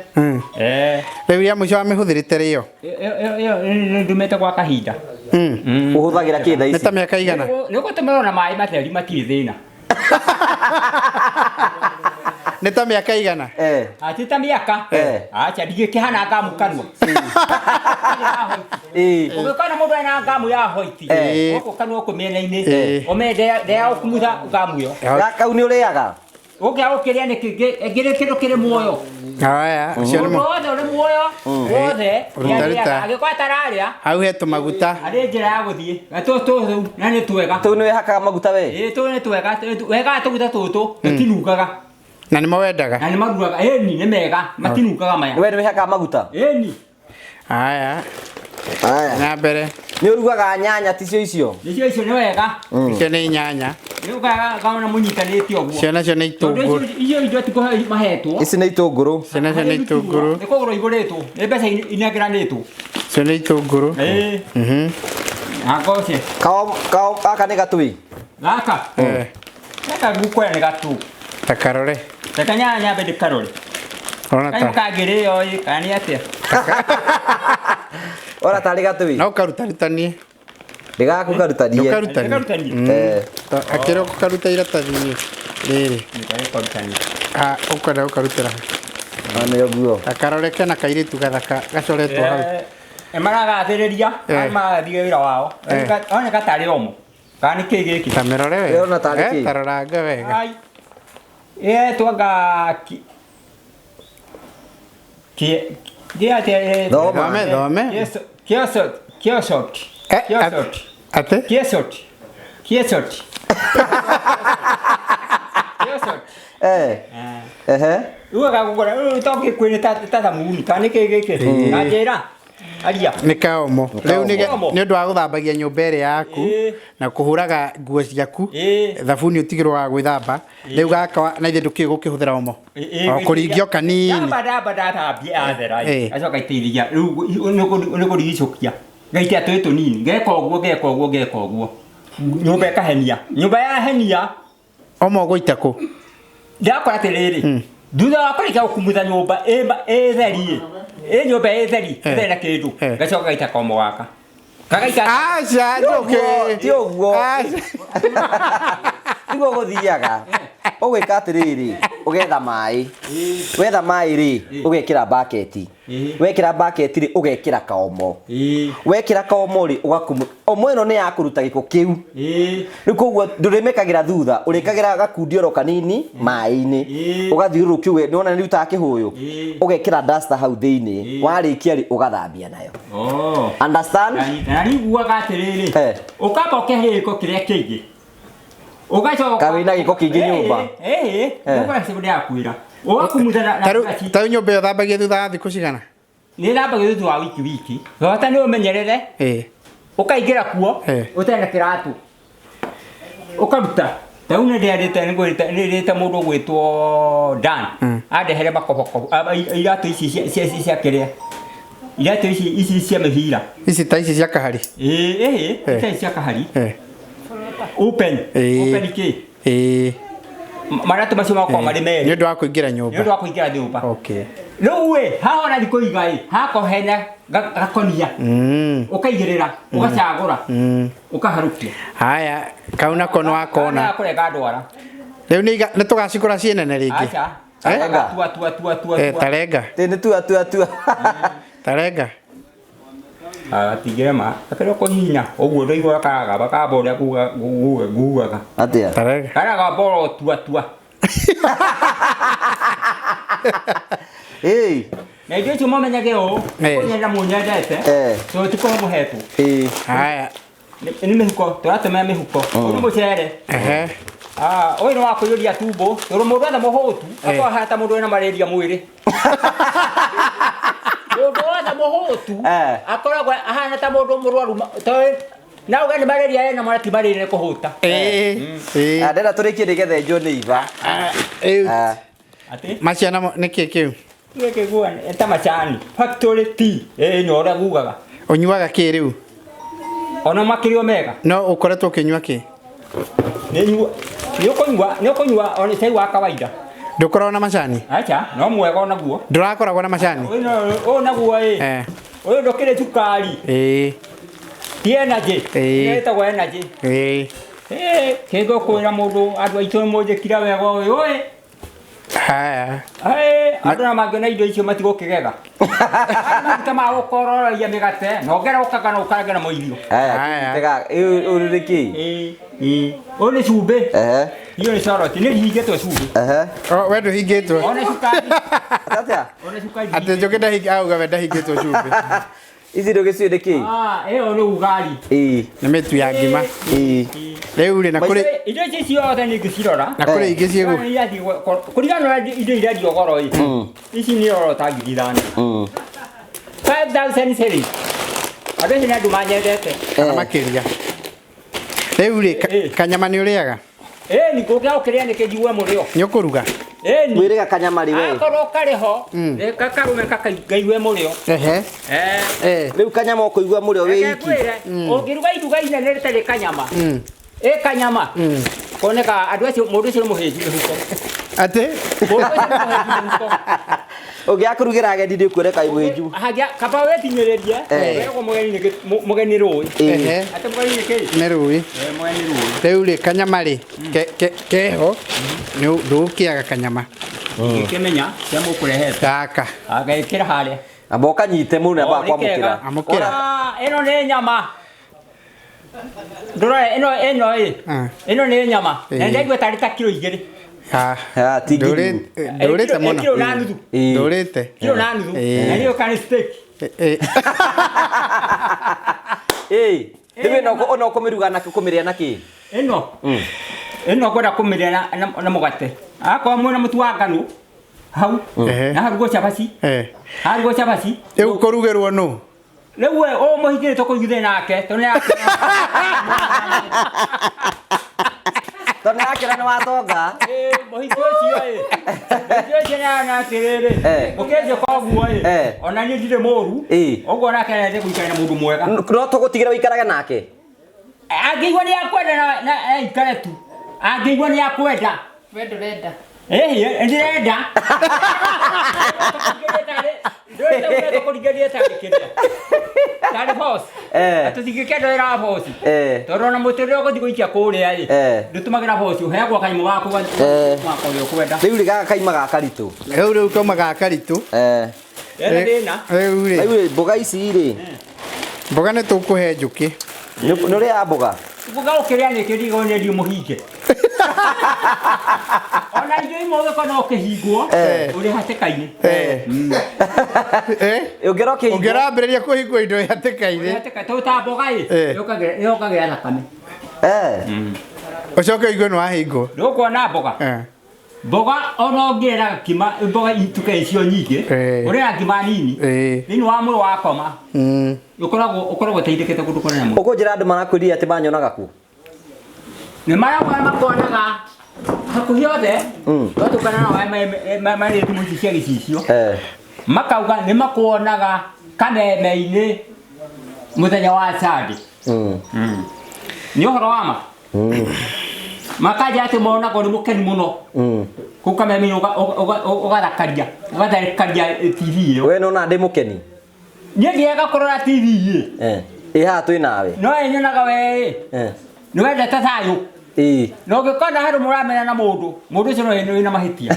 Rĩu ya mũico wamĩhũthĩrĩte rĩ yo? Ĩyo nĩ ndumĩte gwa kahinda. Ũhũthagĩra kĩ thaa ici? Nĩ ta mĩaka igana? Nĩ ũgũtũmĩra ona maĩ matheri matirĩ thĩna. Nĩ ta mĩaka igana? Ti ta mĩaka. Acha ndigĩkĩhana ngamu kanua. Ũngĩkona mũndũ ena ngamu ya hoiti, gũkũ kanua gũkũ mĩena-inĩ, ũmenye ndea ũkumutha ngamu ĩyo. Kau nĩ ũrĩaga? Ũngĩaga gũkĩrĩa nĩkĩ? Ngĩrĩ kĩndũ kĩrĩ muoyo. Haya, ũcio nĩ Mũndũ wothe ũrĩ muoyo, wothe, Ruta, ruta. angĩkorwo atararĩa, Hau he tũmaguta. Harĩ njĩra ya gũthiĩ. Na tũtũ rĩu, na nĩ twega. Tũu nĩ wĩhakaga maguta we? Ĩĩ, tũu nĩ twega. Wekaga tũguta tũtũ, tũtinungaga. Na nĩmo wendaga? Na nĩ marugaga. Ĩni, nĩ mega, matinungaga maya. We nĩ wĩhakaga maguta? Ĩni. Haya. Haya. Na mbere. Nĩ ũrugaga nyanya ticio icio? Nĩcio icio nĩ wega. Icio nĩ nyanya. Nĩ ũkaga mũnyitanĩte ũguo. Icio nacio nĩ itũngũrũ. Icio indo ti kũhe mahetwo. Ici nĩ itũngũrũ. Icio nacio nĩ itũngũrũ. Nĩ kũgũrwo igũrĩtwo. Nĩ mbeca inengeranĩtwo. Icio nĩ itũngũrũ. Ĩĩ. Na ngoce. Kao gaka nĩ gatui. Gaka? Gaka ngũkwĩra nĩ gatu. Ta karore. Reke nyanya nyambe ndĩkarore. Ona ta. Kanyamũ kangĩrĩo ĩ, kana nĩ atĩa? Ora tarĩ gatui. No ũkarutarutanie. Ndĩgakũkarutanie. Ndũkarutanie. Akĩrĩ ũkaruta iratathi-inĩ rĩrĩ. Ah, ũkwenda gũkarutĩra. Nĩ ũguo. Akarore kena kairĩtu gathaka gacoretwo hau. Maragathĩrĩria, marathiĩ wĩra wao. Oneka tarĩ omo. Kana nĩ kĩĩ gĩkĩ? Ta mĩrore wega. Ĩrona tarĩ kĩĩ? Ta roranga wega. Twanga Thome, thome. Kiosot, kiosot. Kiosot. Ate? Kiosot. Kiosot. Kiosot. Ehe. Ugaga gũkora, rĩu to gĩkwĩrĩ ta thamuni, kana nĩ kĩĩ gĩkĩ? Na njĩra. Aria. Nĩ kaomo. Rĩu nĩ ũndũ wa gũthambagia nyũmba ĩrĩa yaku na kũhũraga nguo ciaku, thabuni ũtigĩrwo wa gwĩthamba. Rĩu gaka na ithe ndũkĩũĩ gũkĩhũthĩra omo. O kũringio kanini. Ndamba ndamba ndathambia athera. Gacoka iteithagia. Rĩu nĩ kũrigicũkia. Ngaitia tũĩ tũnini. Ngeka ũguo, ngeka ũguo, ngeka ũguo. Nyũmba ĩkahenia. Nyũmba yahenia. Omo ũgũita kũ? Ndakora atĩrĩrĩ, thutha wa kũrĩkia gũkumutha nyũmba ĩtheri, ĩ nyũmba ĩtheri, ĩtarĩ na kĩndũ, ngacoka ngaita komo gaka. Kagaita. Aca, njũkĩ. Ti ũguo. Tiguo gũthiaga. Ũgwĩka atĩrĩrĩ, ũgetha maĩ. Wetha maĩ rĩ, ũgekĩra baketi. Wekĩra baketi rĩ, ũgekĩra kaomo. Wekĩra kaomo rĩ, ũgakumu. Omo ĩno nĩ ya kũruta gĩko kĩu. Rĩu koguo ndũrĩmĩkagĩra thutha, ũrĩkagĩra gakundi oro kanini maĩ-inĩ. Ũgathiũrũrũkia ũguo, nĩwona nĩ rutaga kĩhũyũ. Ũgekĩra duster hau thĩinĩ. Warĩkia rĩ, ũgathambia nayo. Understand? Na nĩiguaga atĩrĩrĩ, ũkamba ũkeheria gĩko kĩrĩa kĩingĩ. Ũgacoka. Ka wĩna gĩko kĩingĩ nyũmba. Ũgacoka ndĩrakwĩra. Ũgakumutha na Ta rĩu nyũmba ĩyo thambagia thutha wa thikũ cigana? Nĩ thambagia thutha wa wiki wiki. Bata nĩ ũmenyerere. Ũkaingĩra kuo, ũtarĩ na kĩratũ. Ũkaruta. Ta rĩu nĩ ndĩrĩte mũndũ ũgwĩtwo Dan. Andehere makobokobo iratũ ici cia kĩrĩa iratũ ici cia mĩbira ici ta ici cia kahari ĩĩ ĩĩ cia kahari open open kĩ ĩĩ maratũ macio makorwo marĩ merĩ nĩ ũndũ wa kũingĩra nyũmba nĩ ũndũ wa kũingĩra nyũmba. Okay. Rĩu ĩ haha ona thikũ iga ĩ hakorwo hena gakonia ũkaigĩrĩra ũgacagũra ũkaharũkia. Haya kau nako nĩ wakona. Kũrenga ndwara. Rĩu nĩ tũgacikũra ciĩ nene rĩngĩ. Aca. Tarenga. Tua tua tua tua. Tarenga. Nĩ tua tua tua. Tarenga. Atigire ma akĩrĩ kũhihinya ũguo ndũigua karagamba kamba ũrĩa ngugaga. Atĩa? Tarenga. Karagamba oro tua tua. Ĩĩ. Na indo icio mũmenyage ũũ, kũnyenda mũnyendete, tondũ ti kũhe mũhetwo. Ĩĩ. Haya. Nĩ mĩhuko, tũratũmĩra mĩhuko. Ũyũ nĩ mũcere. Ũyũ nĩ wa kũiyũria tumbo, tondũ mũndũ wothe mũhũtu, akoragwo ahana ta mũndũ wĩna malaria mwĩrĩ. Mũndũ wothe mũhũtu, akoragwo ahana ta mũndũ mũrwaru, tondũ na uge nĩ malaria ena mwana ti malaria nĩ kũhũta. Ĩĩ. Ndĩrenda tũrĩkie nĩgetha njũe nĩ iba. Atĩ? Macio namo nĩ kĩ kĩu? Gĩkĩ guo ta macani. Factory tea. Ĩĩ nĩ ũrĩa gugaga. Ũnyuaga kĩ rĩu? Ona makĩrio mega. No ũkoretwo ũkĩnyua kĩ? Nĩ ũkũnyua ona cai wa kawaida. Ndũkoragwo na macani? Acha, no mwega onaguo. Ndũrakoragwo na macani? Ũyũ naguo ĩ. Ũyũ ndũkĩrĩ cukari. Ĩĩ. Ti energy. Ĩĩ. Ĩtagwo energy. Ĩĩ. Ĩĩ, kĩngũ kwĩra mũndũ andũ aitũ nĩ mũnjĩkire wega ũyũ ĩ. Haya. Andũ na mangĩona indo icio matigũkĩgega. Maguta ma gũkororia mĩgate, na ũngerokaga na ũkarange namo irio. Haya. Ũyũ nĩ kĩ? Ĩĩ. Ũyũ nĩ cumbĩ. Iyo nĩ caroti, nĩ hingĩtwo cumbĩ. We ndũhingĩtwo. Ona cukari. Atĩa? Ona cukari. Atĩ Njũkĩ ndahingi auga we ndahingĩtwo cumbĩ. Ici ndũgĩciũĩ nĩ kĩ? Ĩyo nĩ ugali. Ĩĩ. Nĩ mĩtu ya ngima. Ĩĩ. Rĩu rĩ na kũrĩ indo ici ciothe nĩ ngĩcirora. Na kũrĩ ingĩ ciĩgũ. Kũringana na indo irendio goro ĩ. Ici nĩ oro ta 5,000. 5,000 shillings. Andũ acio nĩ andũ manyendete. Kana makĩria. Rĩu rĩ kanyama nĩ ũrĩaga? Ĩĩ nĩ ngũkĩra ũkĩrĩa nĩ kĩnjigue mũrĩo. Nĩ ũkũruga? Ĩĩ nĩ. Wĩrĩga kanyama rĩ we? Akorwo karĩ ho, reka karume kaigue mũrĩo. Ehe. Rĩu kanyama ũkũigua mũrĩo wĩ iki. Ũngĩruga iruga inene rĩtarĩ kanyama. Ĩ kanyama. Koneka andũ acio mũndũ ũcio nĩ mũhĩnju mĩhuko. Atĩ? Mũndũ ũcio nĩ mũhĩnju mĩhuko. Ũngĩaga kũrugĩra ageni nĩ ũkuoneka wĩ mũhĩnju. Hangĩa kaba wĩtinyĩrĩrie. Wĩragwo mũgeni nĩ mũgeni rũĩ. Atĩ mũgeni nĩ kĩ? Nĩ rũĩ. Mũgeni rũĩ. Rĩu rĩ kanyama rĩ keho ndũgũkĩaga kanyama. Ngĩkĩmenya kĩa mũkũrehete. Gaka. Agekĩra harĩa. Amba ũkanyite mũndũ nĩ ambaga kwamũkĩra. Amũkĩra. Ĩno nĩ nyama. Ndũrore ĩno ĩno ĩ. Ĩno nĩ nyama. Na ndaigua tarĩ ta kiro 2. Ti nginya. Ndũrĩte mũno. Kiro na nuthu. Ndũrĩte. Kiro na nuthu. Na nĩyo kana steak. Ĩĩ. Rĩu ĩno ona ũkũmĩruga na kũmĩrĩa na kĩ? Ĩno. Ĩno ngwenda kũmĩrĩa na mũgate. Akorwo mwĩna mũtu wa ngano hau. Na harugwo cabaci. Harugwo cabaci. Rĩu kũrugĩrwo nũ? Rĩu we ũyũ mũhingĩrĩ tũkũiguithania nake tondũ nĩ Tondũ nĩarakĩra nĩ watonga. Mũhiki ũcio ĩ. Mũhiki ũcio nĩ arona atĩrĩrĩ. Ũkĩnjĩka ũguo ĩ. Ona niĩ ndirĩ mũru. Ũguo nake nĩendete gũikara na mũndũ mwega. No tũgũtigĩra ũikarage nake? Angĩigua nĩ akwenda na aikare tu. Angĩigua nĩ akwenda. We ndũrenda. Ĩĩ ndĩrenda. Ndũrenda tarĩ kĩrĩa. Tarĩ boss. Tũtingĩkenda wĩra wa boss. Tondũ ona mũtĩ ũrĩa ũgũthiĩ gũikia kũrĩa ĩ. Ndũtũmagĩra boss, ũheagwo kanyamũ gaku mwaka ũrĩa ũkwenda. Rĩu rĩ gaka kaima ga karitũ. Rĩu rĩu kauma ga karitũ. Ena thĩna. Rĩu rĩ. Rĩu mboga ici rĩ. Mboga nĩ tũkũhe Njũkĩ. Nĩ ũrĩaga mboga? Mboga ũkĩrĩa nĩ kĩrigo nĩ ndiũ mũhinge. Ona indo imwe ũgĩkorwo no ũkĩhingwo ũrĩ hatĩka-inĩ. Ũngĩra ũkĩhingwo. Ũngĩrambĩrĩria kũhingwo indo ĩ hatĩka-inĩ. Tondũ ta mboga ĩ yũkagĩra thakame. Ũcoke ũigue nĩ wahingwo. Ndũkuona mboga. Mboga ona ũngĩrera ngima mboga ituke icio nyingĩ ũrera ngima nini thĩinĩ wa mwĩrĩ wakoma ũkoragwo ũteithĩkĩte kũndũ kũnene mũno. Ũkũnjĩra andũ marakwĩrire atĩ manyonaga kũ? Nĩ marauga makonaga Hakuhĩ othe twatukana nao marĩ thimũ ici cia gĩcicio. Makauga nĩ makuonaga kameme-inĩ mũthenya wa Sunday. Nĩ ũhoro wa ma. Makanja atĩ monagwo nĩ mũkeni mũno. Kũu kameme-inĩ ũgathakaria ũgatharĩkaria TV ĩyo. We nona ndĩ mũkeni. Niĩ ndiaga kũrora TV ĩ. Ĩ haha twĩ nawe. No ĩnyonaga we ĩ. Nĩ wendete thayũ. Na ũngĩkona handũ mũramena na mũndũ, mũndũ ũcio no wĩna mahĩtia.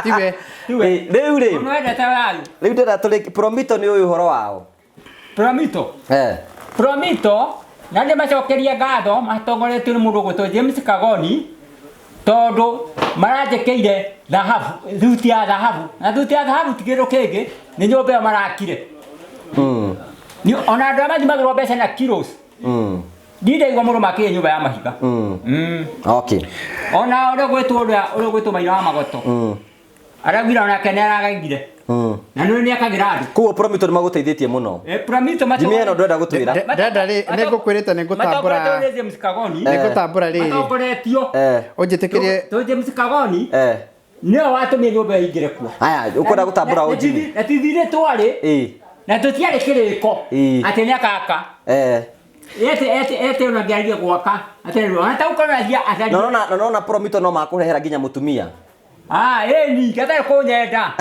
Tiwe. Tiwe. Rĩu rĩ. Nĩ wendete thayũ. Rĩu ndĩrenda tũrĩ Promito nĩ ũyũ ũhoro wao. Promito. Promito na nĩ macokerie ngatho matongoretio nĩ mũndũ ũgwĩtwo James Kagoni tondũ maranjĩkĩire thahabu, thuti ya thahabu. Na thuti ya thahabu ti kĩndũ kĩngĩ, nĩ nyũmba ĩyo marakire. Ona andũ arĩa mathimagĩrwo mbeca na kilos. Ndindaigua mũndũ makĩire nyũmba ya mahiga. Okay. Ona ũrĩa ũgwĩtwo ũrĩa ũgwĩtwo Maina wa Magoto. Araugire onake nĩ aragegire. Na nĩ nĩ akagĩra andũ. Koguo Promito nĩ magũteithĩtie mũno. Promito Jimmy ĩno ndwenda gũtwĩra. Ndenda rĩ nĩ ngũkwĩrĩte nĩ ngũtambũra. Matongoretio nĩ James Kagoni. Nĩ ngũtambũra rĩrĩ. Matongoretio. Ũnjĩtĩkĩrie. To James Kagoni. Nĩwe watũmire nyũmba ĩyo ĩingĩre kuo. Aya, ũkwenda gũtambũra ũ Jimmy? Na ti thirĩ twarĩ. Na tũtiarĩ kĩrĩko. Atĩ nĩ akaka. Ete ona ngĩaria gwaka. Atĩ ona ta ũkorwo athia atharia. Na nona Promito no makũrehera nginya mũtumia. Ah, ĩni, gatarĩ kũnyenda.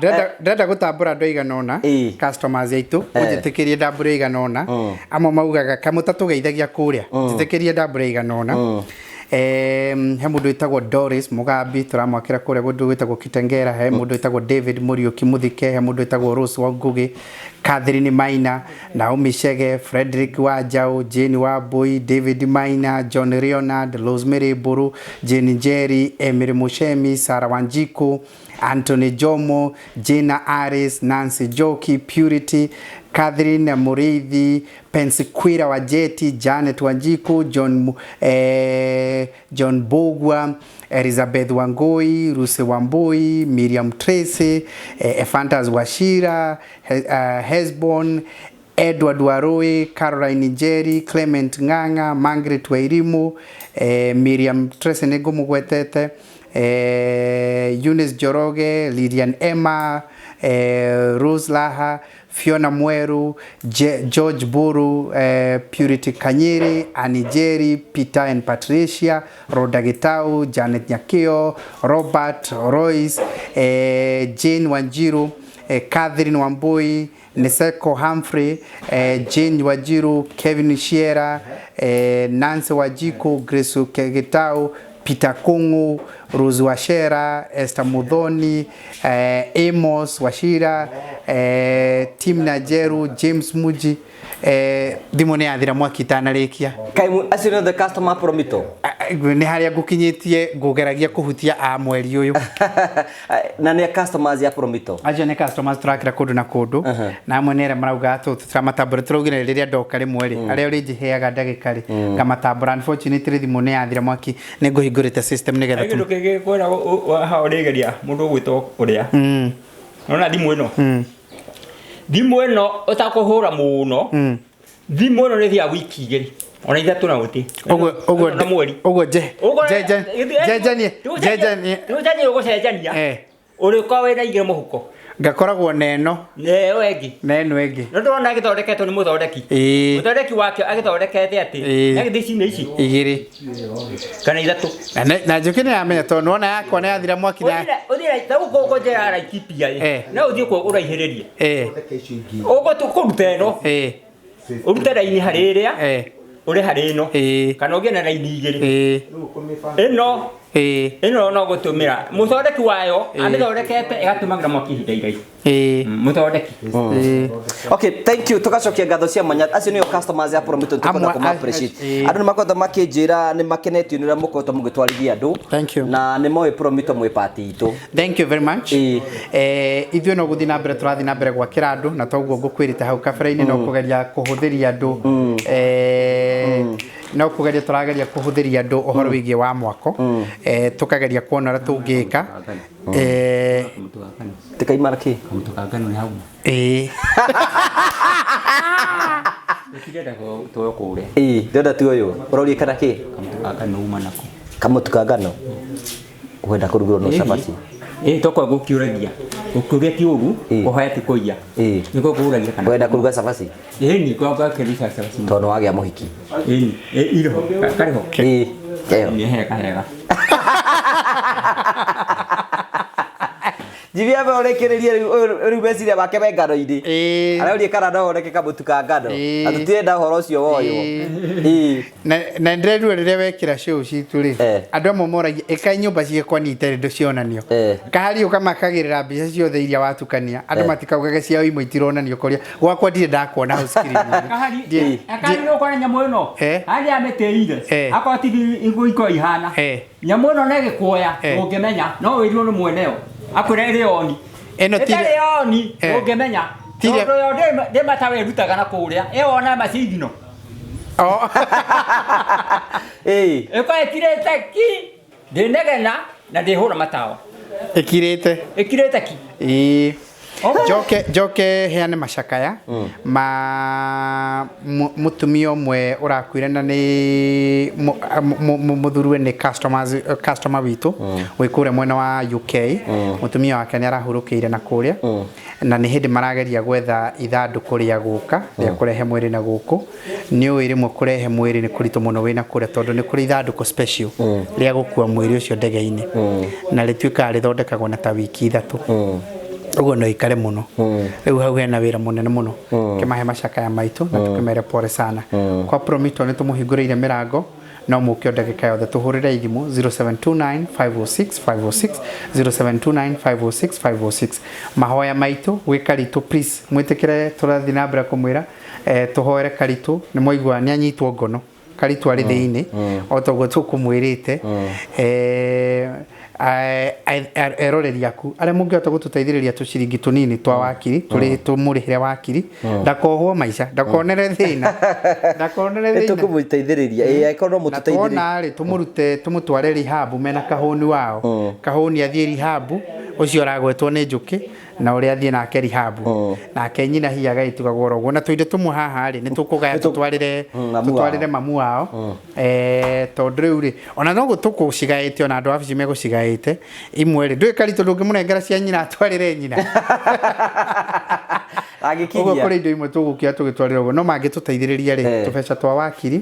Ndĩrenda gũtambũra andũ aigana ũna customers aitũ ũnjĩtĩkĩrie ndambũre aigana ũna amwe maugaga kamwe ta tũgeithagia kũrĩa njĩtĩkĩrie ndambũre aigana ũna. He mũndũ wĩtagwo Doris Mugambi tũramwakĩra kũrĩa mũndũ wĩtagwo Kitengera, he mũndũ wĩtagwo David Muriuki Muthike, he mũndũ wĩtagwo Rose Wangugi, Catherine Maina, Naomi Chege, Frederick Wanjau, Jane Wambui, David Maina, John Leonard, Rosemary Mburu, Jane Njeri, Emily Mushemi, Sarah Wanjiku, Anthony Jomo, Jena Aris, Nancy Joki, Purity, Catherine Muriithi, Pensiquira Wajeti, Janet Wanjiku, John Bogwa, Elizabeth Wangoi, Ruse Wambui, Miriam Tracy, Ephantas Wachira, Hesbon, Edward Warui, Caroline Njeri, Clement Ng'ang'a, Margaret Wairimu, Miriam Tracy nĩngũmũgwetete, Eunice Njoroge, Lilian Emma, Rose Laha, Fiona Mweru, George Buru, Purity Kanyiri, Annie Jerry, Peter and Patricia, Rhoda Gitau, Janet Nyakio, Robert Royce, Jane Wanjiru, Catherine Wambui, Niseko Humphrey, Jane Wanjiru, Kevin Shiera, Nancy Wanjiku, Grace Gitau, Peter Kungu, Rose Wachera, Esther Muthoni, Amos Wachira, Tim Najeru, James Muji, thimũ nĩ yathira mwaki itanarĩkia. Kai acio nĩ othe customer Promito? Nĩ harĩa ngũkinyĩtie ngũgeragia kũhutia a mweri ũyũ. Na nĩ customers ya Promito? Acio nĩ customers tũrakĩra kũndũ na kũndũ. Na amwe nĩ arĩa marauga tũtiramatambũra, tũraugire rĩrĩa ndoka rĩmwe rĩ, arĩa ũrĩnjĩheaga ndagĩka rĩ, ngamatambũra. Unfortunately thimũ nĩ yathira mwaki, nĩ ngũhingũrĩte system nĩgetha Kĩndũ kĩngĩ kwĩra haha ũrĩgeria mũndũ ũgwĩtwo ũrĩa. Nona thimũ ĩno. Thimũ ĩno ũtakũhũra mũno. Thimũ ĩno nĩ ĩthiaga wiki igĩrĩ. Ona ithatũ na gũtirĩ. Ũguo Na mweri. Ũguo njenjanie, njenjanie. Njenjanie ũgũcenjania. Ũrĩkorwo wĩna igĩrĩ mũhuko. Ngakoragwo na ĩno. Na ĩyo ĩngĩ. Na ĩno ĩngĩ. No ndĩrona ĩgĩthondeketwo nĩ mũthondeki. Mũthondeki wakĩo agĩthondekete atĩ. Agĩthiĩ ciumia ici. Igĩrĩ. Kana ithatũ. Na Njũkĩ nĩ yamenya tondũ nĩwona yakwa nĩ yathira mwaki na Ũthiĩ ta gũkũ ũkũ njĩra ya Laikipia ĩ. No ũthiĩ kuo ũraihĩrĩrie. Ũgũkũruta ĩno. Ũrute raini harĩ ĩrĩa. Ũrĩ harĩ ĩno. Kana ũgĩe na raini igĩrĩ. Ĩno. Ĩno no gũtũmĩra. Mũthondeki wayo amĩthondekete ĩgatũmagĩra mwaki ihinda iraihu. Mũthondeki. Okay, thank you. Tugacokia ngatho cia mwanya. Acio nĩo customers ya Promito tũkwenda kũma appreciate. Andũ nĩ makoretwo makĩnjĩra nĩ makenetio nĩ ũrĩa mũkoretwo mũgĩtwarithia andũ. Thank you. Na nĩ moĩ Promito mwĩ party itũ. Thank you very much. Ithuĩ no gũthiĩ na mbere tũrathiĩ na mbere gwakĩra andũ na toguo ngũkwĩrĩte hau kabere-inĩ no kũgeria kũhũthĩria andũ. No kũgeria tũrageria kũhũthĩria andũ ũhoro wĩgiĩ wa mwako. Tũkageria kuona ũrĩa tũngĩka. Tikaimara kĩ? Kamũtũ ka ngano nĩ hau. Tũtirenda tuoyo kũrĩa. Ndĩrenda tuoywo. Ũroria kana kĩ? Kamũtũ ka ngano uma nako. Kamũtu ka ngano wenda kũrugĩrwo no cabaci. Ĩĩ, tokwa gũkiũragia gũkĩũria ti ũru. Kũhoya ti kũiya. Nĩguo kũũragia kana wenda kũruga cabaci. Ĩni, ngakĩruta cabaci. Tondũ nĩ wagĩa mũhiki. Ĩni, iroho karĩho. Ĩĩ, keho. Nĩ hega hega. Jimmy ambe ũrĩkĩrĩrie rĩu, rĩu meciria make me ngano-inĩ. Araurie kana no oneke kamũtu ka ngano. Na tũtirenda ũhoro ũcio woywo. Na ndĩrerua rĩrĩa wekĩra show citũ rĩ, andũ amwe moragia ĩkai nyũmba ciĩkwa ni itarĩ ndũ cionanio. Kahari ũkamakagĩrĩra mbica ciothe iria watukania, andũ matikaugage ciao imwe itironanio kũrĩa gwakwa ndirĩ ndakuona hau screen-inĩ. Kahari kahari nĩ ũkona nyamũ ĩno harĩa amĩtĩire akorwo ti igũikoo ihana nyamũ ĩno nĩ ĩgĩkuoya ũngĩmenya no wĩrirwo nĩ mweneo akwĩra ĩrĩ oni Ĩno ti ĩtarĩ oni ũngĩmenya tondũ yo ndĩ matawa ĩrutaga na kũrĩa ĩyo ona macigino. Ĩkorwo ĩkirĩte ki ndĩnegena na ndĩhũra matawa. Ĩkirĩte. Ĩkirĩte ki. Ĩĩ. Njoke heane macakaya ma mũtumia ũmwe ũrakuire na nĩ mũthuriwe nĩ customer witũ wĩ kũrĩa mwena wa UK. Mũtumia wake nĩ arahurũkĩire na kũrĩa na nĩ hĩndĩ marageria gwetha ithandũkũ rĩa gũka rĩa kũrehe mwĩrĩ na gũkũ. Nĩ ũĩ rĩmwe kũrehe mwĩrĩ nĩ kũritũ mũno wĩna kũrĩa tondũ nĩ kũrĩ ithandũkũ special rĩa gũkua mwĩrĩ ũcio ndege-inĩ na rĩtuĩkaga rĩthondekagwo na ta wiki 3. Ũguo no ikare mũno. Rĩu hau hena wĩra mũnene mũno. Kĩmahe macakaya maitũ na tũkĩmere pole sana. Kwa Promito nĩ tũmũhingũrĩire mĩrango no mũke o ndagĩka yothe tũhũrĩre thimũ 0729 506 506 0729 506 506. Mahoya maitũ gwĩ Karitũ, please mwĩtĩkĩre tũrathiĩ na mbere kũmwĩra tũhoere Karitũ nĩ mwaigua nĩ anyitwo ngono. Karitũ arĩ thĩinĩ o ta ũguo tũkũmwĩrĩte. Eroreri aku arĩa mũngĩhota gũtũteithĩrĩria tũciringi tũnini twa wakiri tũrĩ tũmũrĩhĩre wakiri ndakohwo maica ndakonere thĩna ndakonere thĩna nĩtũkũmũteithĩrĩria. Ĩĩ, angĩkorwo no mũtũteithĩrĩrie. Tuona rĩ tũmũrute tũmũtware rehab mena kahũni wao. Kahũni athiĩ rehab ũcio ũragwetwo nĩ njũkĩ na ũrĩa athiĩ nake rehab nake nyina hihi agagĩtugagwo oro ũguo na tũindo tũmwe haha rĩ nĩ tũkũgaya tũtwarĩre mamu wao. Tondũ rĩu rĩ ona no tũkũcigaĩte ona andũ wabici megũcigaĩte imwe rĩ ndũĩ Karitũ ndũngĩmũnengera cia nyina atwarĩre nyina. Ũguo kũrĩ indo imwe tũgũkĩoya tũgĩtwarĩra ũguo no mangĩtũteithĩrĩria rĩ tũbeca twa wakiri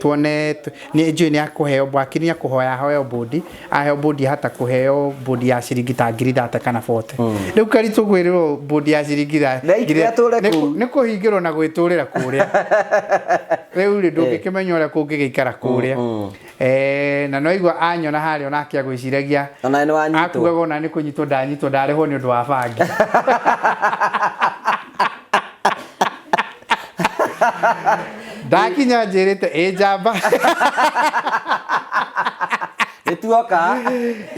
tuone nĩ njũĩ nĩ akũheo wakiri nĩ akũhoya aheo bodi aheo bodi hata kũheo bodi ya ciringi ta 30,000 kana 40. Rĩu Karitũ gwĩrĩrwo bodi ya ciringi nĩ kũhingĩrwo na gwĩtũrĩra kũrĩa. Rĩu rĩ ndũngĩkĩmenya ũrĩa kũngĩgĩikara kũrĩa. Na no igua anyona harĩa onake agwĩciragia ona nĩ wanyitwo akugaga ona nĩ kũnyitwo ndanyitwo ndarĩhwo nĩ ũndũ wa bangi. Ndakinya njĩrĩte ĩ njamba. Nĩtuoka.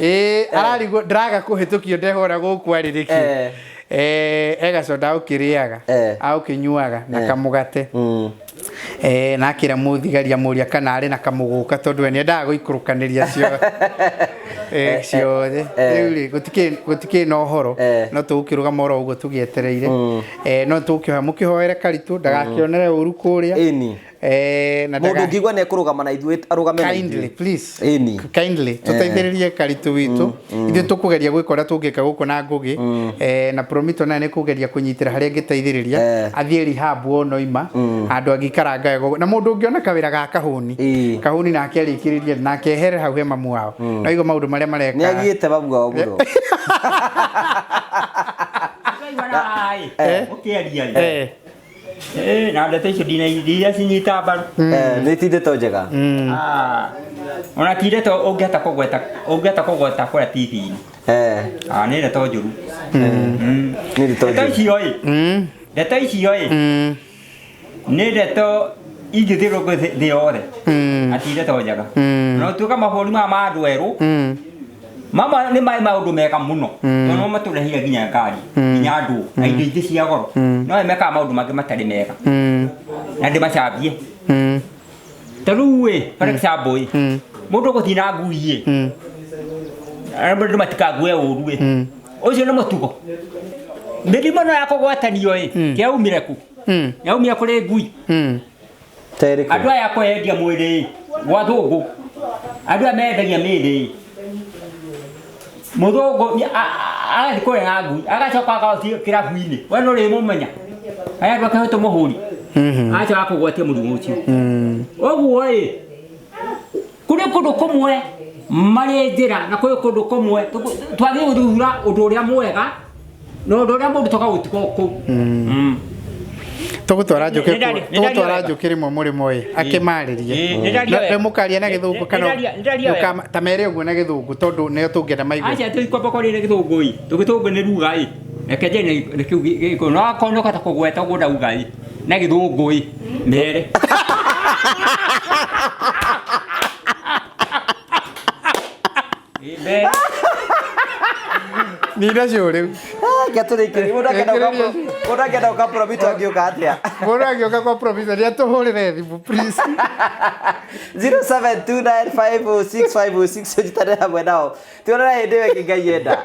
Ĩ ararigwo ndĩraga kũhĩtũkio ndehora gũkũ arĩ nĩkĩ. Egacoda ũkĩrĩaga agũkĩnyuaga na kamũgate. Na akĩra mũthigari amũria kana arĩ na kamũgũka tondũ we nĩendaga gũikũrũkanĩria ciothe. Rĩu rĩ gũtikĩrĩ na ũhoro no tũgũkĩrũgama oro ũguo tũgĩetereire. No tũgũkĩhoya mũkĩhoere Karitũ ndagakĩonere ũru kũrĩa. Na mũndũ ũngĩigua nĩ ekũrũgama na ithuĩ arũgame na ithuĩ. Kindly please. Kindly tũteithĩrĩrie Karitũ witũ. Ithuĩ tũkũgeria gwĩka ũrĩa tũngĩka gũkũ na Ngũgĩ. Na Promito naye nĩ kũgeria kũnyitĩra harĩa angĩteithĩrĩria athiĩ rehab wona oima handũ angĩikaranga wega na mũndũ ũngĩona kawĩra ga kahũni kahũni nake arĩkĩrĩrie nake ehere hau he mamu wao. No igua maũndũ marĩa mareka. Nĩ agiĩte mamu wao mũno. Ũkĩaria rĩ. Na ndeto icio ndina cinyita mbaru. Nĩ ti ndeto njega. Ona ti ndeto ũngĩhota kũgweta ũngĩhota kũgweta kũrĩa TV-inĩ. Nĩ ndeto njũru. Nĩ ndeto njũru. Icio ĩ. Ndeto icio ĩ. Nĩ ndeto ingĩthiũrũrũka thĩ yothe. Na ti ndeto njega. No tuĩka mabũrũri maya ma andũ erũ. Mama nĩ maĩ maũndũ mega mũno. Tondũ no matũrehire nginya ngari, nginya andũ, na indo ingĩ cia goro. No mekaga maũndũ mangĩ matarĩ mega. Na ndĩmacambie. Ta rĩu ĩ, for example ĩ, mũndũ ũgũthiĩ na ngui ĩ, andũ matikague ũru ĩ. Ũcio nĩ mũtugo. Mĩrimũ ĩno ya kũgwatanio ĩ, kĩaumire kũ? Yaumire kũrĩ ngui. Andũ aya kwendia mwĩrĩ ĩ, gwa thũngũ. Andũ aya mendagia mĩĩrĩ mũthũngũ agathiĩ kũrera ngui agacoka agathiĩ kĩrabu-inĩ we no rĩmũmenya aya andũ akĩhota mũhũri agacoka kũgwatia mũrimũ ũcio. Ũguo ĩ kũrĩ kũndũ kũmwe marĩ njĩra na kũrĩ kũndũ kũmwe twagĩrĩirwo gũthura ũndũ ũrĩa mwega na ũndũ ũrĩa mũndũ toka gũtuka kũu. Tũgũtwara njũkĩ tũgũtwara njũkĩ rĩmwe mũrĩmo ĩ akĩmarĩrie. Nĩ ndaria wega. Mũkaria na gĩthũngũ kana Nĩ ndaria wega. Ta mere ũguo na gĩthũngũ tondũ nĩo tũngĩenda maigue. Aca tũikwamba kwaria na gĩthũngũ ĩ tũgĩthũngũ nĩ ruga ĩ reke nje na kĩu gĩkũyũ no akorwo nĩ ũkahota kũgweta ũguo ndauga ĩ na gĩthũngũ ĩ mere. Ĩ, mere. Nina show rĩu. Reke tũrĩkĩrie. Mũndũ angĩenda gũka mũndũ angĩenda gũka Promito angĩũka atĩa? Mũndũ angĩũka kwa Promito nĩ atũhũrĩre thimũ please. 0729506506 ũnyitanĩre hamwe nao. Tuonane hĩndĩ ĩyo ĩngĩ Ngai enda.